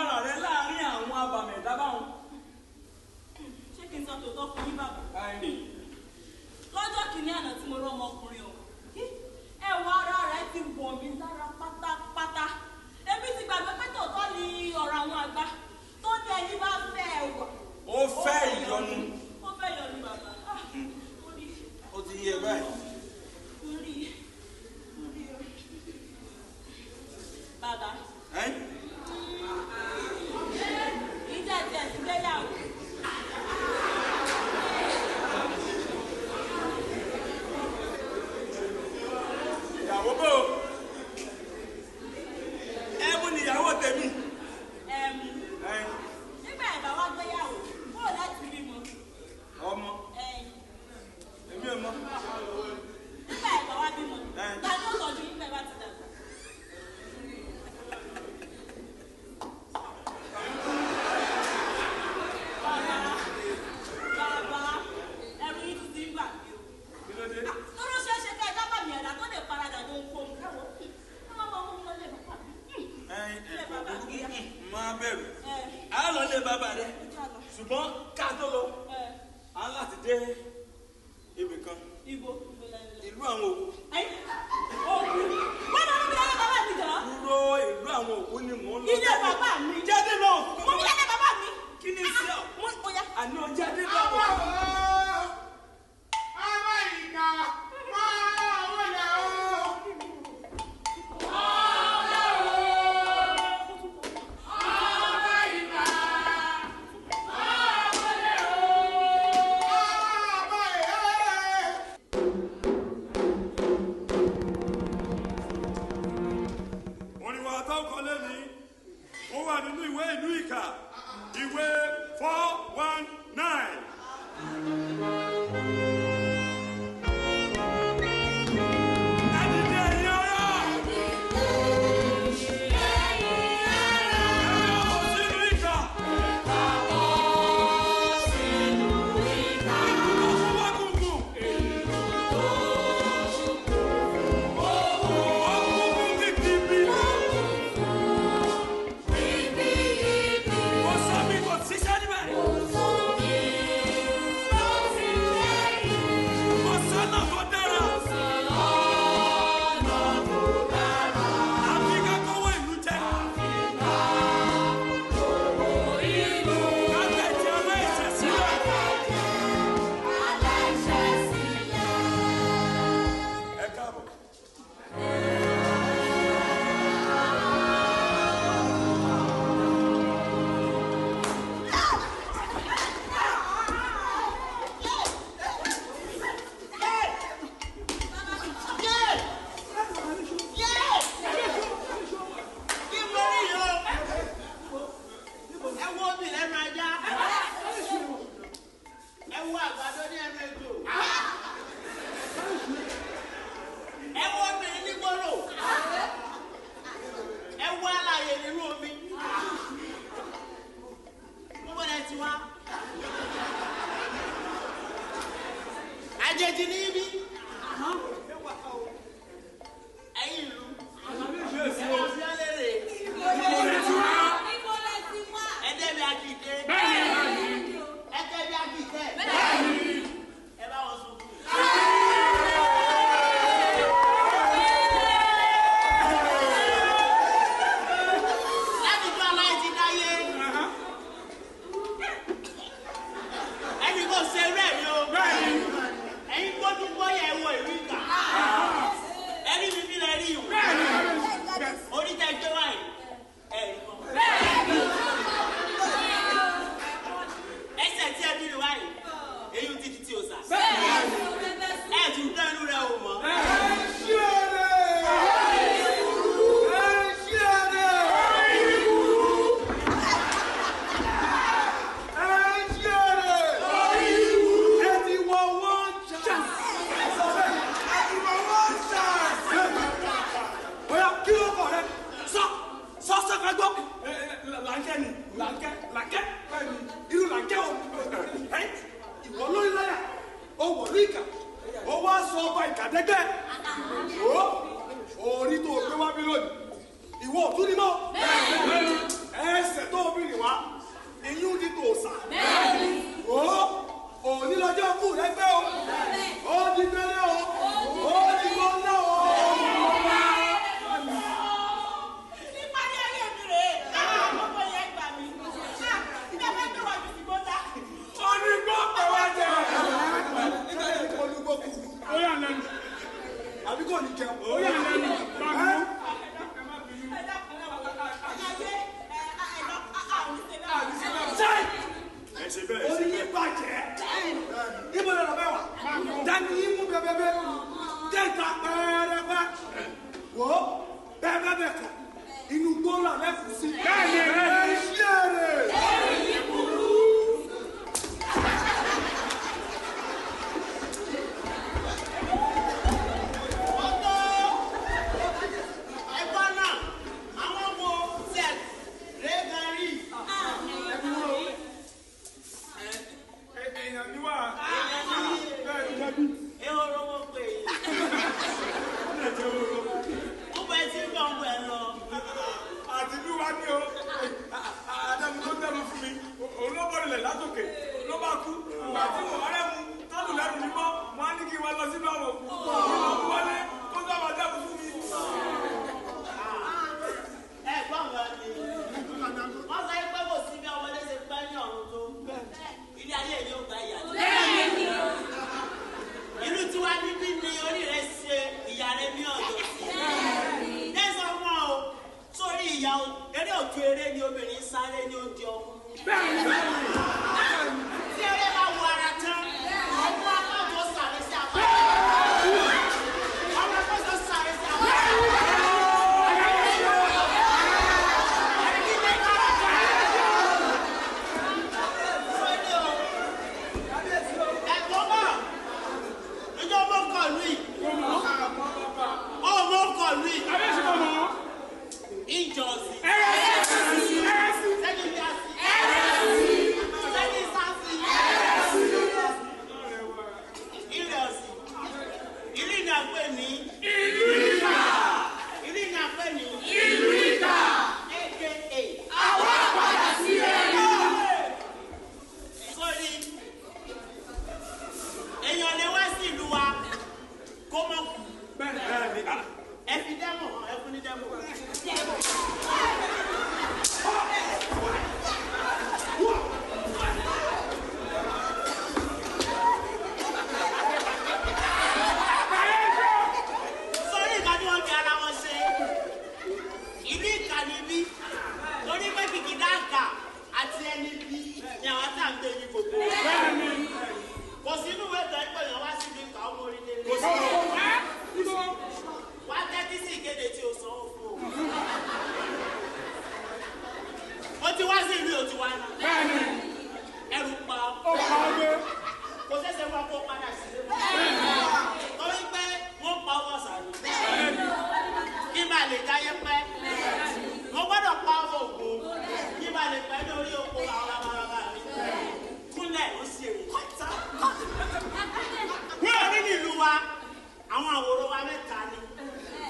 bára rẹ láàrin àwọn abàmì ẹ̀dá báwọn. Ṣé kí n sọ tòótọ́ fún yín bàbá? Lọ́jọ́ kìíní àná tí mo rọ́ ọmọkùnrin o, ẹwà ara rẹ̀ ti wọ̀ mí lára pátápátá. Èmi ti gbàgbé pé tòótọ́ ni ọ̀rọ̀ àwọn àgbà tó ní ẹni bá fẹ́ ẹwà. Ó fẹ́ ìyọnu. Ó fẹ́ ìyọnu bàbá. Ó ti yé báyìí. Mo rí i. Bàbá. Ìjà ti ẹ̀sìn gbéyàwó. Ìyàwó bò ó. Ẹ mú ni ìyàwó tèmi. Ẹ̀mú. Nígbà ẹ̀bà wá gbéyàwó, bóò láti bímọ. Ọmọ. Èmi ò mọ̀. Nígbà ẹ̀bà wá bímọ, ta ni ó tọ́jú yín bẹ́ẹ̀ bá ti dàgbà? Bàbá, ẹ̀rù yín tún ti ń bà mí o. Kí ló dé? Tóró ṣeé ṣe ká ẹja bàmì ẹ̀dá tó lè paradà ló ń kó mu. Ẹ wò ó, wọ́n máa mú un lọlé bàbá mi. Ilé bàbá mi. Máa bẹ̀rù. A lọ lé bàbá rẹ. Ṣùgbọ́n ká tó lọ, a ń láti dé ibì kan. Ibo. Ìlú àwọn òkú. Òkú. Wọ́n máa ń bí lọ́lé bàbá mi jọ. Dúró, ìlú àwọn òkú ni mò ń lọ. Ilé bàbá mi. Jáde lọ. Mo ní lọ́lé bàbá mi. Kí ni sí ọ? Mo bóyá. Àní o jáde lọ. Orin wa tó kọ lẹ́ni, ó wà nínú ìwé ìlú Ìkà, ìwé 419. Ẹ dìde ẹ̀yin ará! Ẹ káàbọ̀ sínú Ìkà! Ìlú tó fún wa gùngùn! Ọkùnkùn kìkìbì! Kò sómi, kò síṣẹ́ níbẹ̀! Kò sọ́nà tó dára! Àfi ká kówó ìlú jẹ! Ká tẹ̀jẹ̀ aláìṣẹ̀ sílẹ̀! Ẹ káàbọ̀. Kí mo rí yìí o? Ẹ wo obì lẹ́nu ajá. Ẹ wo àgbàdo ní ẹnu ejò. Ẹ wo obìnrin nígboro. Ẹ wo alààyè nínú omi. Gbogbo ẹ ti wá. Àjèjì ní ibi. Ẹ̀yin ìlú. Ẹ wá fi ọ́ lérè. Ibo lẹ ti wá? Ẹdẹ bí akite. Ẹtẹ bí akite. Ẹ bá wọn sunkún. Láti tó aláì ti dáyé. Ẹni kò ṣe eré mi o. Ẹ̀yin gbójú gbóyè ẹ wọ ìlú Ìkà. Ẹni mi fi lẹ rí ìwé. Orí tẹ gbé wáyé. Ẹ rí mọ́. Ẹsẹ̀ tí ẹ bí rí wáyé. Eyín títí tí o sà. Ẹ tún dán inú rẹ o mọ́. Oya, kí ló kọ̀ rẹ? Sọ sọ sọ ká gbọ́. Làǹkẹ́ ni làǹkẹ́ làǹkẹ́ irú làǹkẹ́ o. Ìwọ lórí láyà, o wọ̀ ní ìkà, o wá sọ ọba ìkà dẹ́gbẹ́. O orí tó o gbé wá bí lónìí, ìwọ ò tún ní mọ́. Ẹsẹ̀ tó obìnrin wá, ìyún ti tò sà. Ó òní lọ́jọ́ kù rẹ́gbẹ́ o. Ó di gbélé o. Ó di gbọ́nà o. Nípa ní ayé mi rèé, gbogbo yẹn gbà mí. Ilé fẹ́ gbé wa jù sí gbọ́dá. Onígbó pẹ̀ wá jẹ. Olúgbó kù. Ó yà lẹ́nu. Àbí kò ní jẹun. Ó yà lẹ́nu. Báwo? Ẹ dákun náà wà ayé ẹ ẹ lọ àwọn ìṣe náà. Ṣáì! Ẹ ṣe bẹ́ẹ̀. Orí yín bàjẹ́. Ibo lọ̀rọ̀ bẹ́ẹ̀ wà? Dání yín mú bẹ́ẹ̀bẹ́ẹ́. Dẹ́ta pẹ́ẹ́rẹ́pẹ́. Wò ó bẹ́ẹ̀bẹ́ẹ̀ bẹ̀ kàn. Inú gbóòlà lẹ́kùn sí. Bẹ́ẹ̀ni. Ẹ ṣí èrè. Ẹ̀gbọ́n náà, àwọn wo tẹ̀ rẹ́gàn rí? Èèyàn ni wá. Bẹ́ẹ̀ ni. Ehoro mo pè é. Ó bẹ tí ń bọ̀ ń bẹ̀ lọ. Àti bí wá ní o. Àdàmú tó dẹnu fún mi. Òun ló bọ̀ nílẹ̀ látòkè. Ló bá kú. Ìgbà tí mo rẹ́ mu, tọ́lù lẹ́nu mi mọ́. Mo á ní kí n wá lọ sínú àwọn òkú. Kí ló mú wọlé kó sábà dẹ́nu fún mi. Ẹ̀gbọ́n kan ni. Wọ́n sọ pé kò sí bí ọmọdé ṣe pẹ́ ní ọ̀run tó. Ilé ayé yóò gba ìyà jẹ. Ìlú tiwa níbí ni orí rẹ̀ ṣe ìyá rẹ̀ ní ọ̀dọ̀ sí. Lẹ́sọ̀ fún ọ o, sórí ìyá o, eré òtún eré ni obìnrin sáré ní oúnjẹ ọmú. Tí eré bá wo ara tán, ọmọ akọ́jọ sáré sí apá. Ọmọ akọ́jọ sáré sí apá. Ẹ̀gbọ́n náà, ìjọ mọ́ kọ̀ọ̀lù yìí. Ó mọ́ kọ̀ọ̀lù yìí. Kábíyèsí kò mọ̀. Ìjọsìn. Ẹ̀rẹ́sì. Ẹ̀rẹ́sì. Sẹ́ni bí a sí. Sẹ́ni sáfì. Ilẹ̀ ọ̀sìn. Ìlú ìní àpè ní. Ìlú ìkà. Ìlú ìní àpè ní. Ìlú ìkà. AKA. Àwa padà sí ẹ̀rí. Sórí. Èèyàn lè wá sí ìlú wa kó mọ̀ kú. Bẹ́ẹ̀ ni. Ẹ fi dẹ́mọ̀ hàn, ẹ fún ní dẹ́mọ̀. Sórí nǹkan tí wọ́n fi ara wọn ṣe. Ìlú ìkà níbí. Torí pé kìkì dáàkà àti ẹni bí ni àwọn tá à ń gbé ní gbogbo. Kò sínú ìwé ìtàn ìpè yẹn wá síbi ìkà ọmọ orílẹ̀ èdè. Wá tẹ́tí sí ìkéde tí o sanwó fún o. O ti wá sí ìlú o ti wá ní. Bẹ́ẹ̀ni. Ẹrù pa ọ́. Ó pa ọ́ gbé. Kò ṣẹ̀ṣẹ̀ wá kó padà sílé. Torí pé wọ́n pa ọmọ sàlù. Kí n bá lè jáyé pẹ́. Mo gbọ́dọ̀ pa ọmọ ògùn. Kí n bá lè pẹ́ lórí oko àwọn labalábá mi. Kúnlẹ̀ ó sì èrè. Ní orí nílùú wa, àwọn àwòrán wa mẹ́ta ni.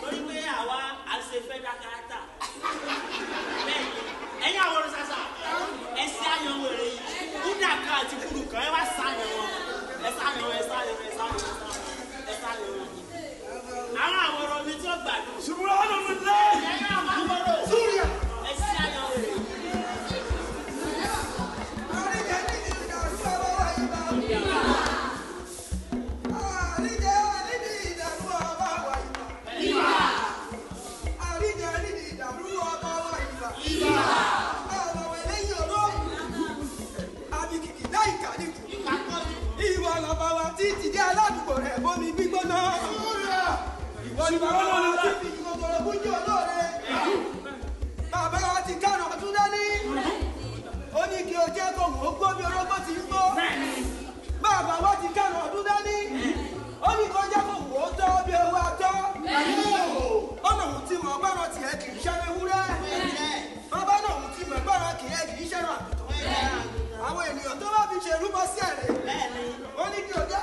Torí pé àwa à ń ṣe fẹ́ dákàtà. Bẹ́ẹ̀ni, ẹ̀yin àwòrán sàṣà, ẹ ṣe àyàn wèrè yìí. Kúdà kan àti kúrú kan, ẹ wá ṣàyàn wọn. Ẹ ṣàyàn wọn, ẹ ṣàyàn wọn, ẹ ṣàyàn wọn, ẹ ṣàyàn wọn. Àwọn àwòrán mi tí ó gbàdúrà. Ṣùgbọ́n ọ̀nà mi lẹ́yìn. Ẹ̀yin àwọn àwòrán. Ẹ ṣe àyàn wèrè yìí. Ìwọ lọ́ba wa tí ti dé aládùúgbò rẹ̀ bómi gbígbóná. Ìwọ ni bàbá wa tí fi kòkòrò kúnjú olóore. Bàbá wa ti kárọ̀ ọdún dání. Ó ní kí o jẹ́ kó wò ó gbó bí orógbó ti ń gbó. Bàbá wa ti kárọ̀ ọdún dání. Ó ní kó jẹ́ kó wò ó tọ́ bí owó atọ́. Ó lòun ti mọ̀ gbọ́dọ̀ tiẹ̀ kì í ṣẹ́rẹ́ wúrẹ́. Bàbá lòun ti mọ̀ gbọ́dọ̀ kìí kì í ṣẹ́rẹ́ àgùntàn. Àwọn ènìyàn tó bá fi ṣe rúbọ sí ẹ̀rẹ̀. Ó ní kí o jẹ́.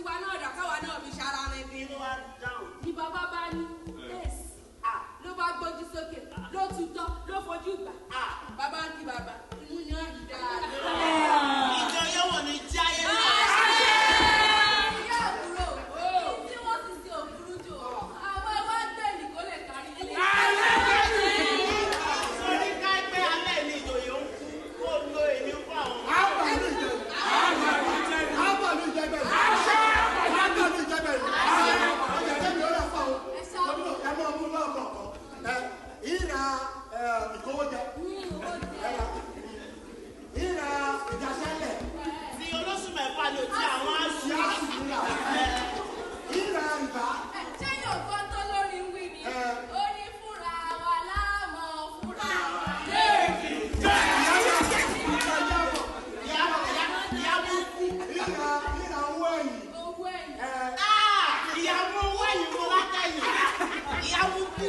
tiwa náà dà káwa náà fi ṣara rẹ bí. Ni bàbá bá ní èsì ló bá gbójú sókè ló tutọ́ ló fojú gbà. Bàbá ń kí bàbá imú ni wọ́n yìí dáadáa. Ìjọ yóò wọ̀ ní jáyé náà. Ìyá àbúrò tí wọ́n sì ṣe òfurufú jù àwọn ẹwà gbẹ̀lì kó lè kárí ilé. Sórí ká gbé alẹ́ ní ìjòyè ń kú kó lo èmi fún àwọn. Ìra ìkówójẹ, ìra ìdásẹ́lẹ̀, Ti olóṣù mẹ́fà ni ò tí àwọn aṣọ. ìra ìbá. Ṣé yóò gbọ́ tó lórí wí ni? Ó ní fúnra wa láàmú fúnra wa. Ìyá burúkú. Ìra owó ẹ̀yìn. Owó ẹ̀yìn. Ìyàwó owó ẹ̀yìn mo látẹ̀yìn. Ìyá burúkú.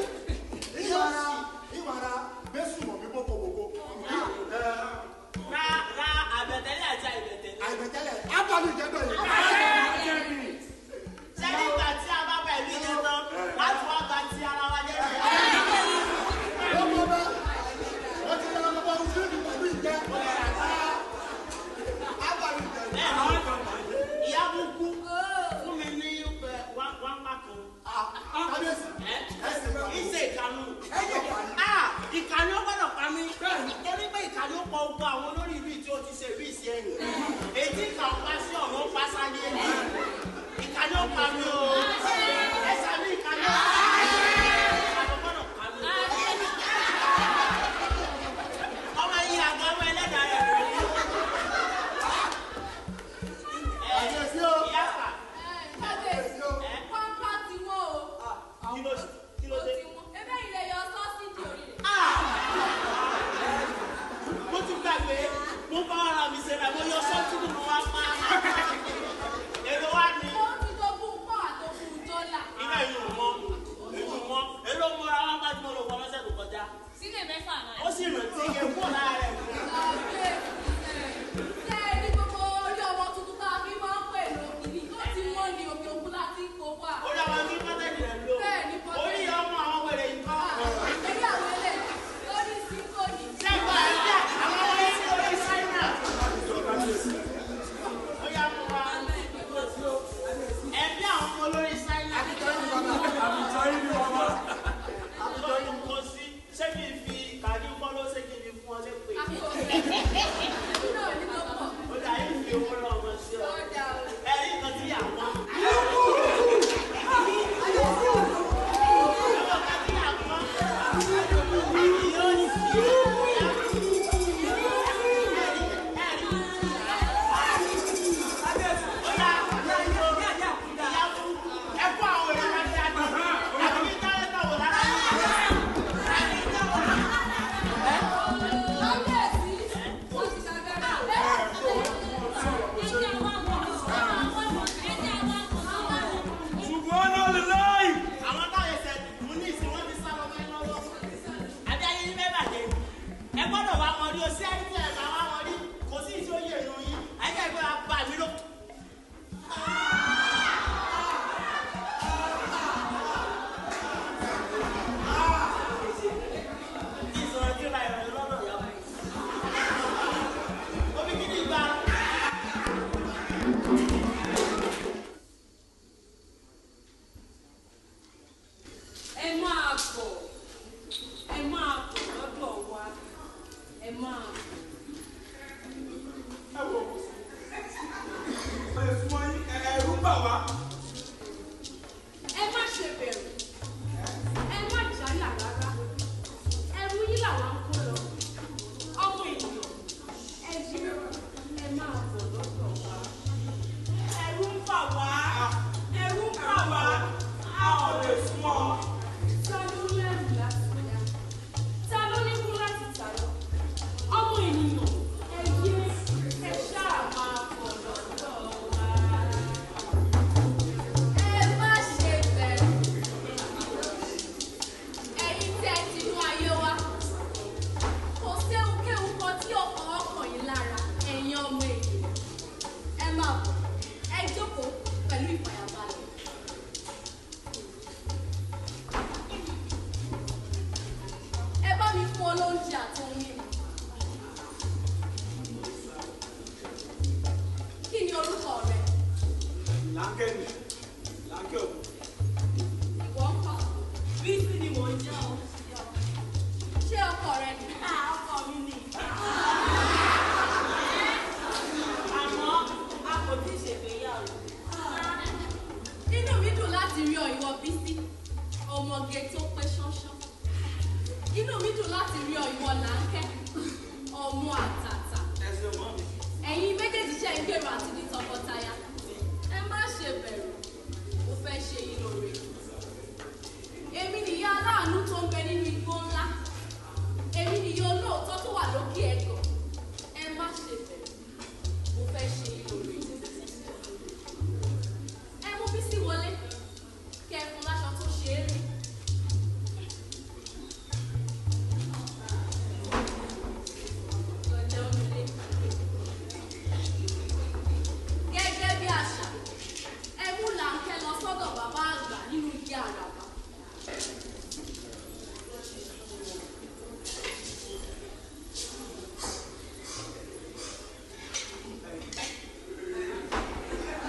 Ìwàrà gbésùmọ̀ mi bókobòko. Ra ra àbẹ̀tẹ́lẹ̀ àti àìbẹ̀tẹ́lẹ̀. Àìbẹ̀tẹ́lẹ̀, ábàlù ìjẹ́bẹ̀ yìí. Ṣé nígbà tí a bá bá ìlú yẹn tán, láti wá gba ti ara wa jẹ́? Lọ́mọ bá wọ́n ti ra ọmọ òṣèlú pẹ̀lú ìjẹ́. Ábàlù ìjẹ́bẹ̀. Ìyá burúkú fún mi ní wá pákó. Kábíyèsí, ẹ̀sìn náà. Ìṣe ìkànnù. Ẹ̀yẹ̀ kàní. Ìkànnì ó gbọ́dọ̀ pa mí. Torí pé ìkànnì ó pọ̀ ogun àwọn olórí ìlú tí ó ti ṣe ìlú ìṣe ẹ̀yìn. Èyí ìkà ó pa sí ọ̀run ó pa sáyé. Ìkànnì ó pa mí o. Ẹ sàmì ìkànnì ó pa mí. Ìkànnì ó gbọ́dọ̀ pa mí. Ọmọ yìí àgọ́ ọmọ ẹlẹ́dàá rẹ̀ lórí. Kábíyèsí o. Ìyá fà. Kábíyèsí, pọ́npá ti wọ́n o. Kí ló kí ló Ó dé? ti wọ́n. Ebe ilẹ̀ yọ sọ́sídì orí rẹ̀. Mo ti gbàgbé, mo bá ara mi ṣe rà, mo yọ sọ́ọ̀tì nínú wa pa. Èrò wa ni. Ó ti dógún pọ̀ àtòkùn dọ́là. Iná ìlú mọ́, ìlú mọ́, èló mọ́ra wá bá tí mo lò wọ́n lọ́sẹ̀ tó kọjá. Sílẹ̀ mẹ́fà náà. Ó sì rántí iye kúrò lára rẹ̀. Kábíyèsí, ṣé ẹ rí gbogbo orí ọmọ tuntun tá a fi máa ń pè lókìní? Ó ti wọ́n ní òkè òkun láti kó wà. Orí àwọn tí pọ́tẹ́ẹ̀lì rẹ̀ lò. Bẹ́ẹ̀ ni pọ́tẹ́ẹ̀lì. Orí ọmọ àwọn wèrè yìí kọ́. Orí àwọn eléyìí lórí síkòní. Ṣẹ́gun àti àwọn ọmọ yìí ní orí Ṣáínà. Ó yá mú wa. Ẹbí àwọn ọmọ olórí Ṣáínà. Àbíjọ́ yín ni bàbá. Kò sí. Ṣé kí n fi kàdí kọ́ ló ṣé kí n fi fún ọ lépè? Náà ní tó pọ̀. Ó dà yín fi owó náà mọ̀ sí ọ. Ó dà o. Ẹ̀rí nǹkan tí yà wá. Kábíyèsí, wọ́n ti ṣàgbára. Ṣùgbọ́n náà lè láì. Àwọn táwọn ẹsẹ̀ mú ní ìsìn wọ́n ti sá lọ mọ́ lọ́wọ́. Àbí ayé yín fẹ́ bàjẹ́. Ẹ gbọ́dọ̀ wá wọn rí o sí ẹni tí ẹ bá wá wọn rí. Kò sí ìṣó yé inú yín. Ayé ẹgbẹ́ wa bà mí ló. Ìsọ̀rọ̀ tí ra ìrọ̀lẹ́ lọ́dọ̀ ìyá wa. Omi kí ni ìgbà? Ẹ máa bọ̀, ẹ máa bọ̀ lọ́dọ̀ wa, ẹ máa bọ̀. Ẹ wo, ẹ fún ọ yín, ẹ̀rù ń bà wá. Ẹ má ṣe bẹ̀rù, ẹ má jáyà rárá. Ẹrù yín làwa ń kó lọ. Ọmọ ènìyàn, ẹ yí, ẹ máa bọ̀ lọ́dọ̀ wa. Ẹ̀rù ń bà wá. Ẹ̀rù ń bà wá. A ò lè fún ọ. Ta ló lẹ́rù láti dá? Ta ló níkú láti tà lọ? Ọmọ ènìyàn, ẹ yé, ẹ ṣáà máa bọ̀ lọ́dọ̀ wa. Pẹ̀lú ìfàyàbalẹ̀. Ẹ bá mi fún ọ lóúnjẹ àti ohun mímu. Kí ni orúkọ rẹ? Láńkẹ́ ni, Láńkẹ́ òkú. Ìwọ ń kọ́. Bísí ni mò ń jẹ́ o. Ṣé ọkọ rẹ ni? Ọkọ mi ni. Àmọ́ a kò tí ì ṣègbéyàwó. Inú mi dùn láti rí ọ ìwọ Bísí, ọmọge tó pé ṣánṣán. Inú mi dùn láti rí ọ ìwọ Láńkẹ́, ọmọ àtàtà. Ẹ ṣeun mọ́ mi. Ẹ̀yin méjèèjì ṣe ń gbèrò àti di tọkọtaya. Ẹ má ṣe bẹ̀rù, mo fẹ́ ṣe yín lóore. Èmi nìyá aláàánú tó ń bẹ nínú igbó ńlá. Èmi nìyá olóòótọ́ tó wà lókè ẹ̀gàn. Ẹ má ṣe bẹ̀rù, mo fẹ́ ṣe yín lóore. Ẹ mú Bísí wọlé, kẹ́ ẹ fún láṣọ tó ṣe é rí. Lọ jẹun nílé. Gẹ́gẹ́ bí àṣà, ẹ mú Láńkẹ́ lọ sọ́dọ̀ bàbá àgbà nínú igi àràbà.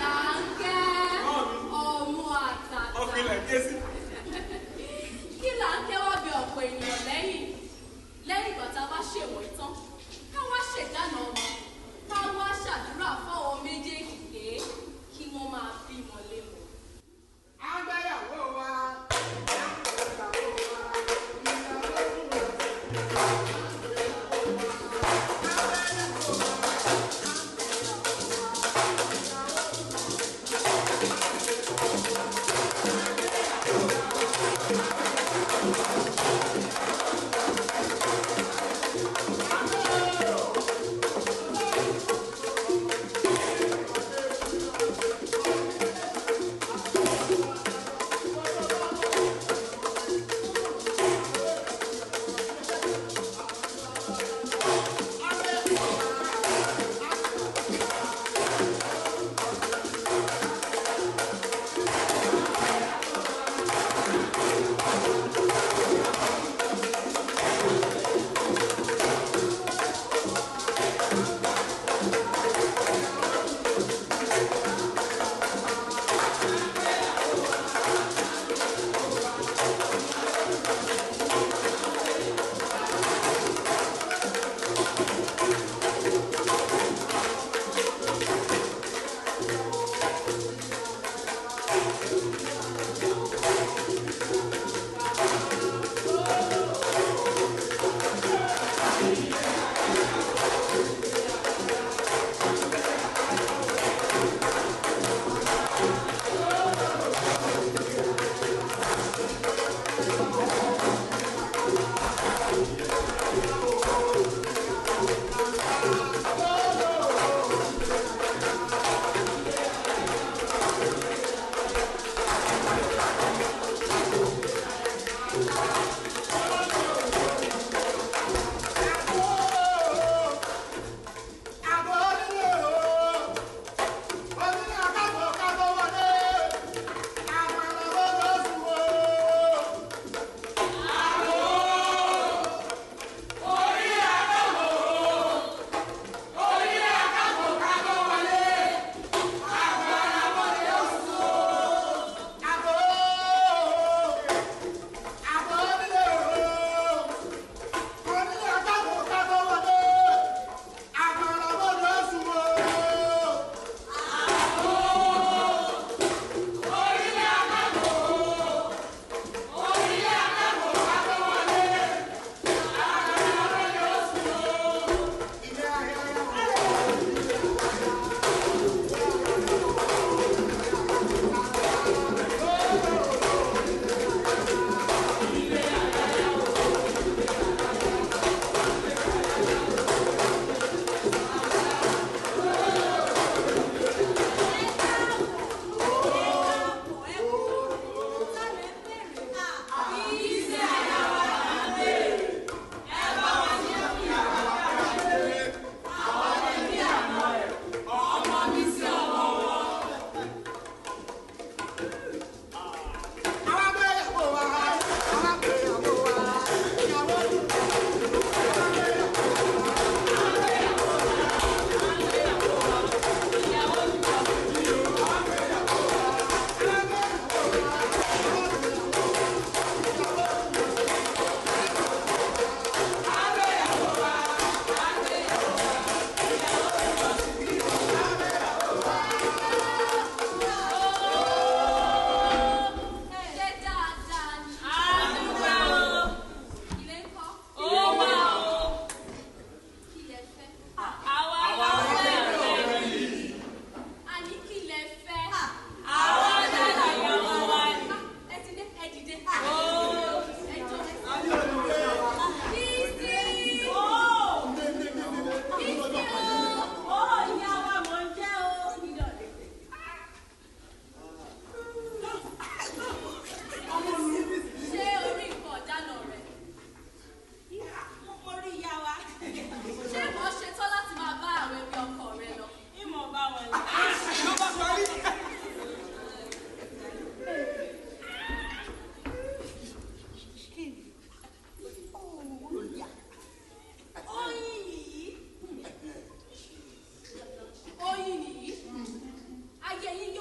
Láńkẹ́ ọmọ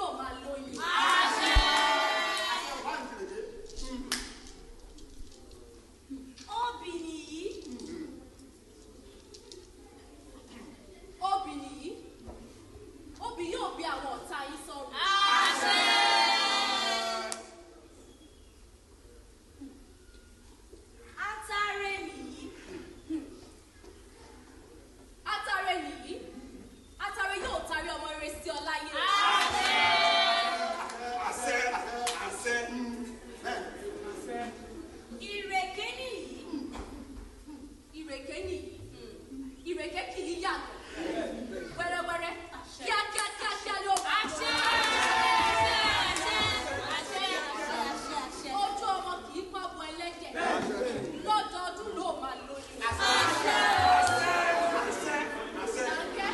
yóò máa lóyún. Obì nìyí. Obì nìyí. Obì yóò bí àwọn ọ̀tá yín sọ̀rọ̀. Atare nìyí. Atare nìyí. Atare yóò tarí ọmọ rere sí ọ láyé. Àṣẹ àṣẹ. Ìrèké nìyí. Ìrèké nìyí. Ìrèké kì í yàgò. Wẹ́rẹ́wẹ́rẹ́. Kíákíá kíákíá ló bá. Ojú ọmọ kì í pọ́bọ ẹlẹ́dẹ̀. Lọ́dọọdún ló máa lóyún. Ṣàǹkẹ́,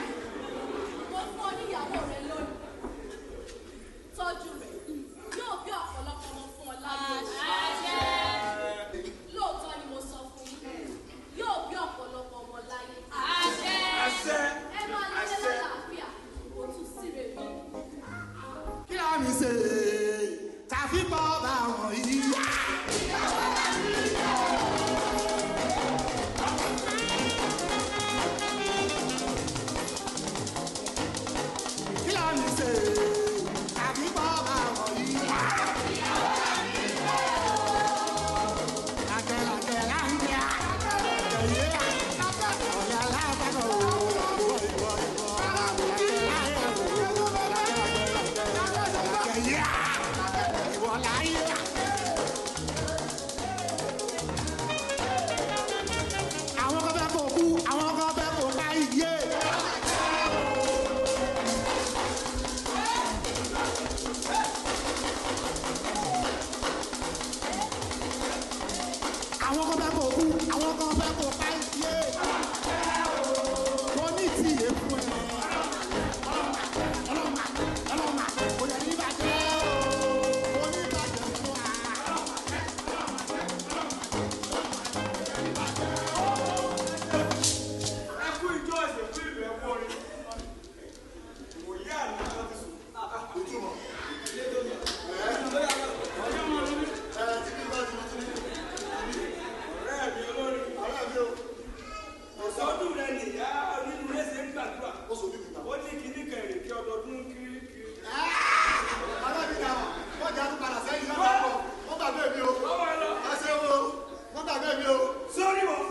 mo fún ọ níyàwó rẹ lónìí. Tọ́jú rẹ̀ yóò bí ọ̀pọ̀lọpọ̀ ọmọ fún ọ láyé. Lóòótọ́ ni mo sọ fún yín, yóò bí ọ̀pọ̀lọpọ̀ ọmọ láyé. Ẹ máa lọlé lálàáfíà, kò tún síre mi. Kí la mi ṣe tàbí bọ́ bá wọn yìí. Kí la mi ṣe tàbí bọ́ bá wọn yìí. Làkẹ́ làkẹ́ láńkẹ́ àkẹ́yẹ́ ọ̀yà lábàkọ̀ ìwọ ìwọ ìwọ làkẹ́ láyé làkẹ́ làkẹ́ làkẹ́ ìwọ láyé. Àwọn kan fẹ́ kó kú, àwọn kan fẹ́ kó ká iye. Àwọn kan fẹ́ kó kú, àwọn kan fẹ́ kó ká iye. Mo ní tìyẹ fún ẹ. Ọlọ́mà, ọlọ́mà, kò lè ní bàjẹ́ o. Mo ní bàjẹ́ fún wa. Ẹ kú ijó ẹsẹ̀ fún ìlú ẹ kú orin. Òye àná ló ti sùn. Ojúmọ̀. Ọjọ́ mọ́ lórí. Ẹ ti bí bá ti bí ti bí. Ọ̀rẹ́ mi olórin. Ọ̀rẹ́ mi o. Ọ̀sọ́dún rẹ nìyá onínú rẹ ṣe ń gbàdúrà. Ó sojú mi gbà. Ó ní kíní kan èrèké ọdọọdún kiri kiri. Ọ̀rẹ́ mi dà wọ́n jẹ́ àtúpadà sẹ́yìn lọ́dọ̀ pọ̀. Wọ́n gbàgbé mi o. Lọ́wọ́ ẹ lọ. Ẹ ṣe o. Wọ́n gbàgbé mi o. Sórí wọn.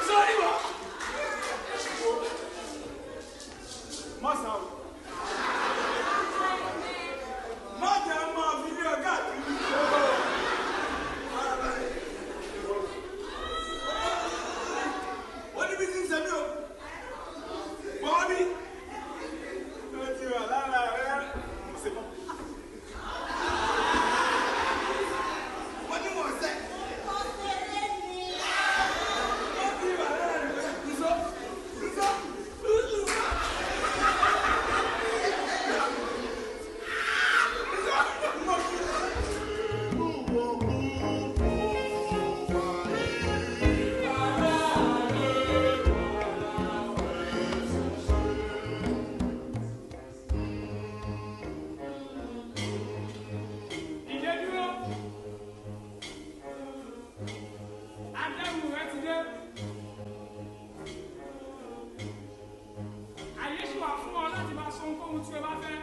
Sórí wọn. Má sá o. Má jẹ́ máa fi lé ọ̀gá kiri. Ó ní bí ti ń ṣe mí o. Bọ́ọ̀bí. Ó ti wà lára rẹ̀. Mo ṣe mọ́. Wọ́n ní wọ́n sẹ́. Ó ti wà lára rẹ̀. Nso. Nso. Nso. Ìdè dúró. Adáhùn rẹ ti dé. Àyè ṣì wà fún ọ láti máa sọ ohunkóhun tí o bá fẹ́.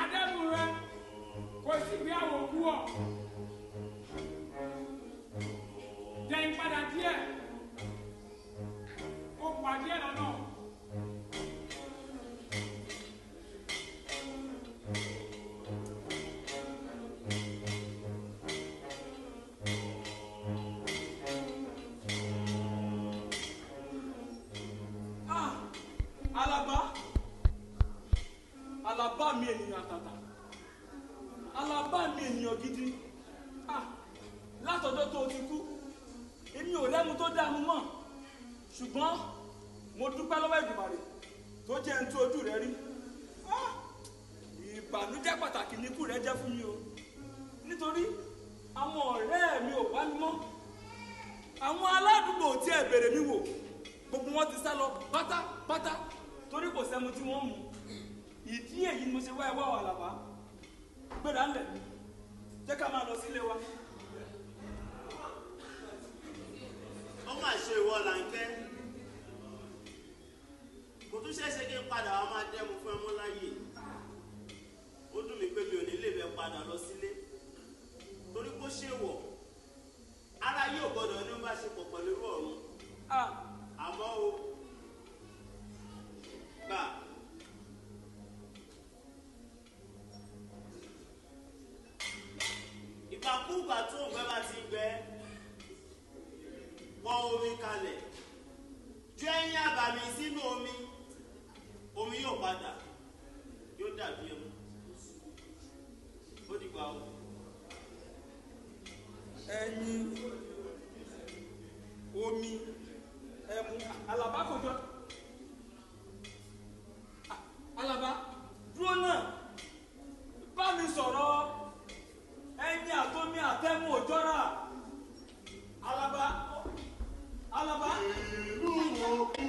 Adáhùn rẹ kò sí ìgbéyàwó kú ọ. Dẹ̀yìn padà díẹ̀. O pàdé ẹ̀ lọ́nà. Ah, Alaba, Alaba mi ènìyàn àtàtà, Alaba mi ènìyàn gidi. Ah, látọjọ́ tó o ti kú, èmi ò lẹ́mu tó dààmú mọ́. Ṣùgbọ́n mo dúpẹ́ lọ́wọ́ Èdùmàrè tó jẹ́ n tó ojú rẹ rí. Ah, ìbànújẹ́ pàtàkì ní ikú rẹ jẹ́ fún mi o. Nítorí àwọn ọ̀rẹ́ mi ò wá mi mọ́. Àwọn aládùúgbò tí ẹ bèrè mi wò, gbogbo wọn ti sá lọ pátápátá torí kò sẹ́mu tí wọ́n mú. Ìdí èyí ni mo ṣe wá ẹ wá o, Àlàbá. Gbéra ńlẹ̀, jẹ́ ká máa lọ sílé wa. Ó mà ṣe ìwọ Làǹkẹ́, kò tún ṣeéṣe kí n padà wá máa dẹ́mu fún ẹmú láyè. Ó dùn mí pé mi ò ní lè bẹ padà lọ sílé torí kó ṣèwọ̀ ara yóò gbọ́dọ̀ ní bá ṣe pọ̀ pẹ̀lú irú ọ̀run. Àmọ́ o gbà, ìgbàkúùgbà tó ń gbẹ bá ti gbẹ, pọn omi kalẹ̀, ju ẹyin àbàmì sínú omi, omi yóò padà, yóò dàbí ẹmu. Ó dìgbà o. Ẹyin, omi, ẹmu. Àlàbá kò jọ. Àlàbá, dúró náà, bá mi sọ̀rọ̀. Ẹyin àtomi àtẹmu ò jọra. Àlàbá, Àlàbá. Ìlú òkú.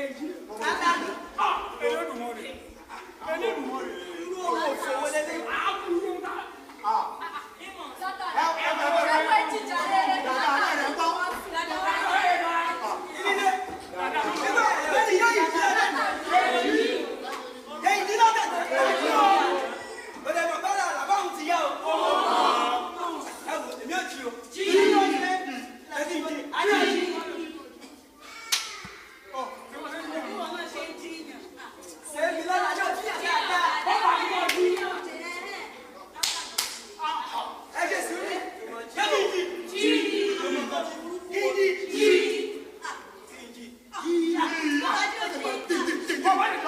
Èyí. Elédùmarè. Elédùmarè. Irú ọ̀rọ̀ òṣòwò lélẹ̀. Bàbá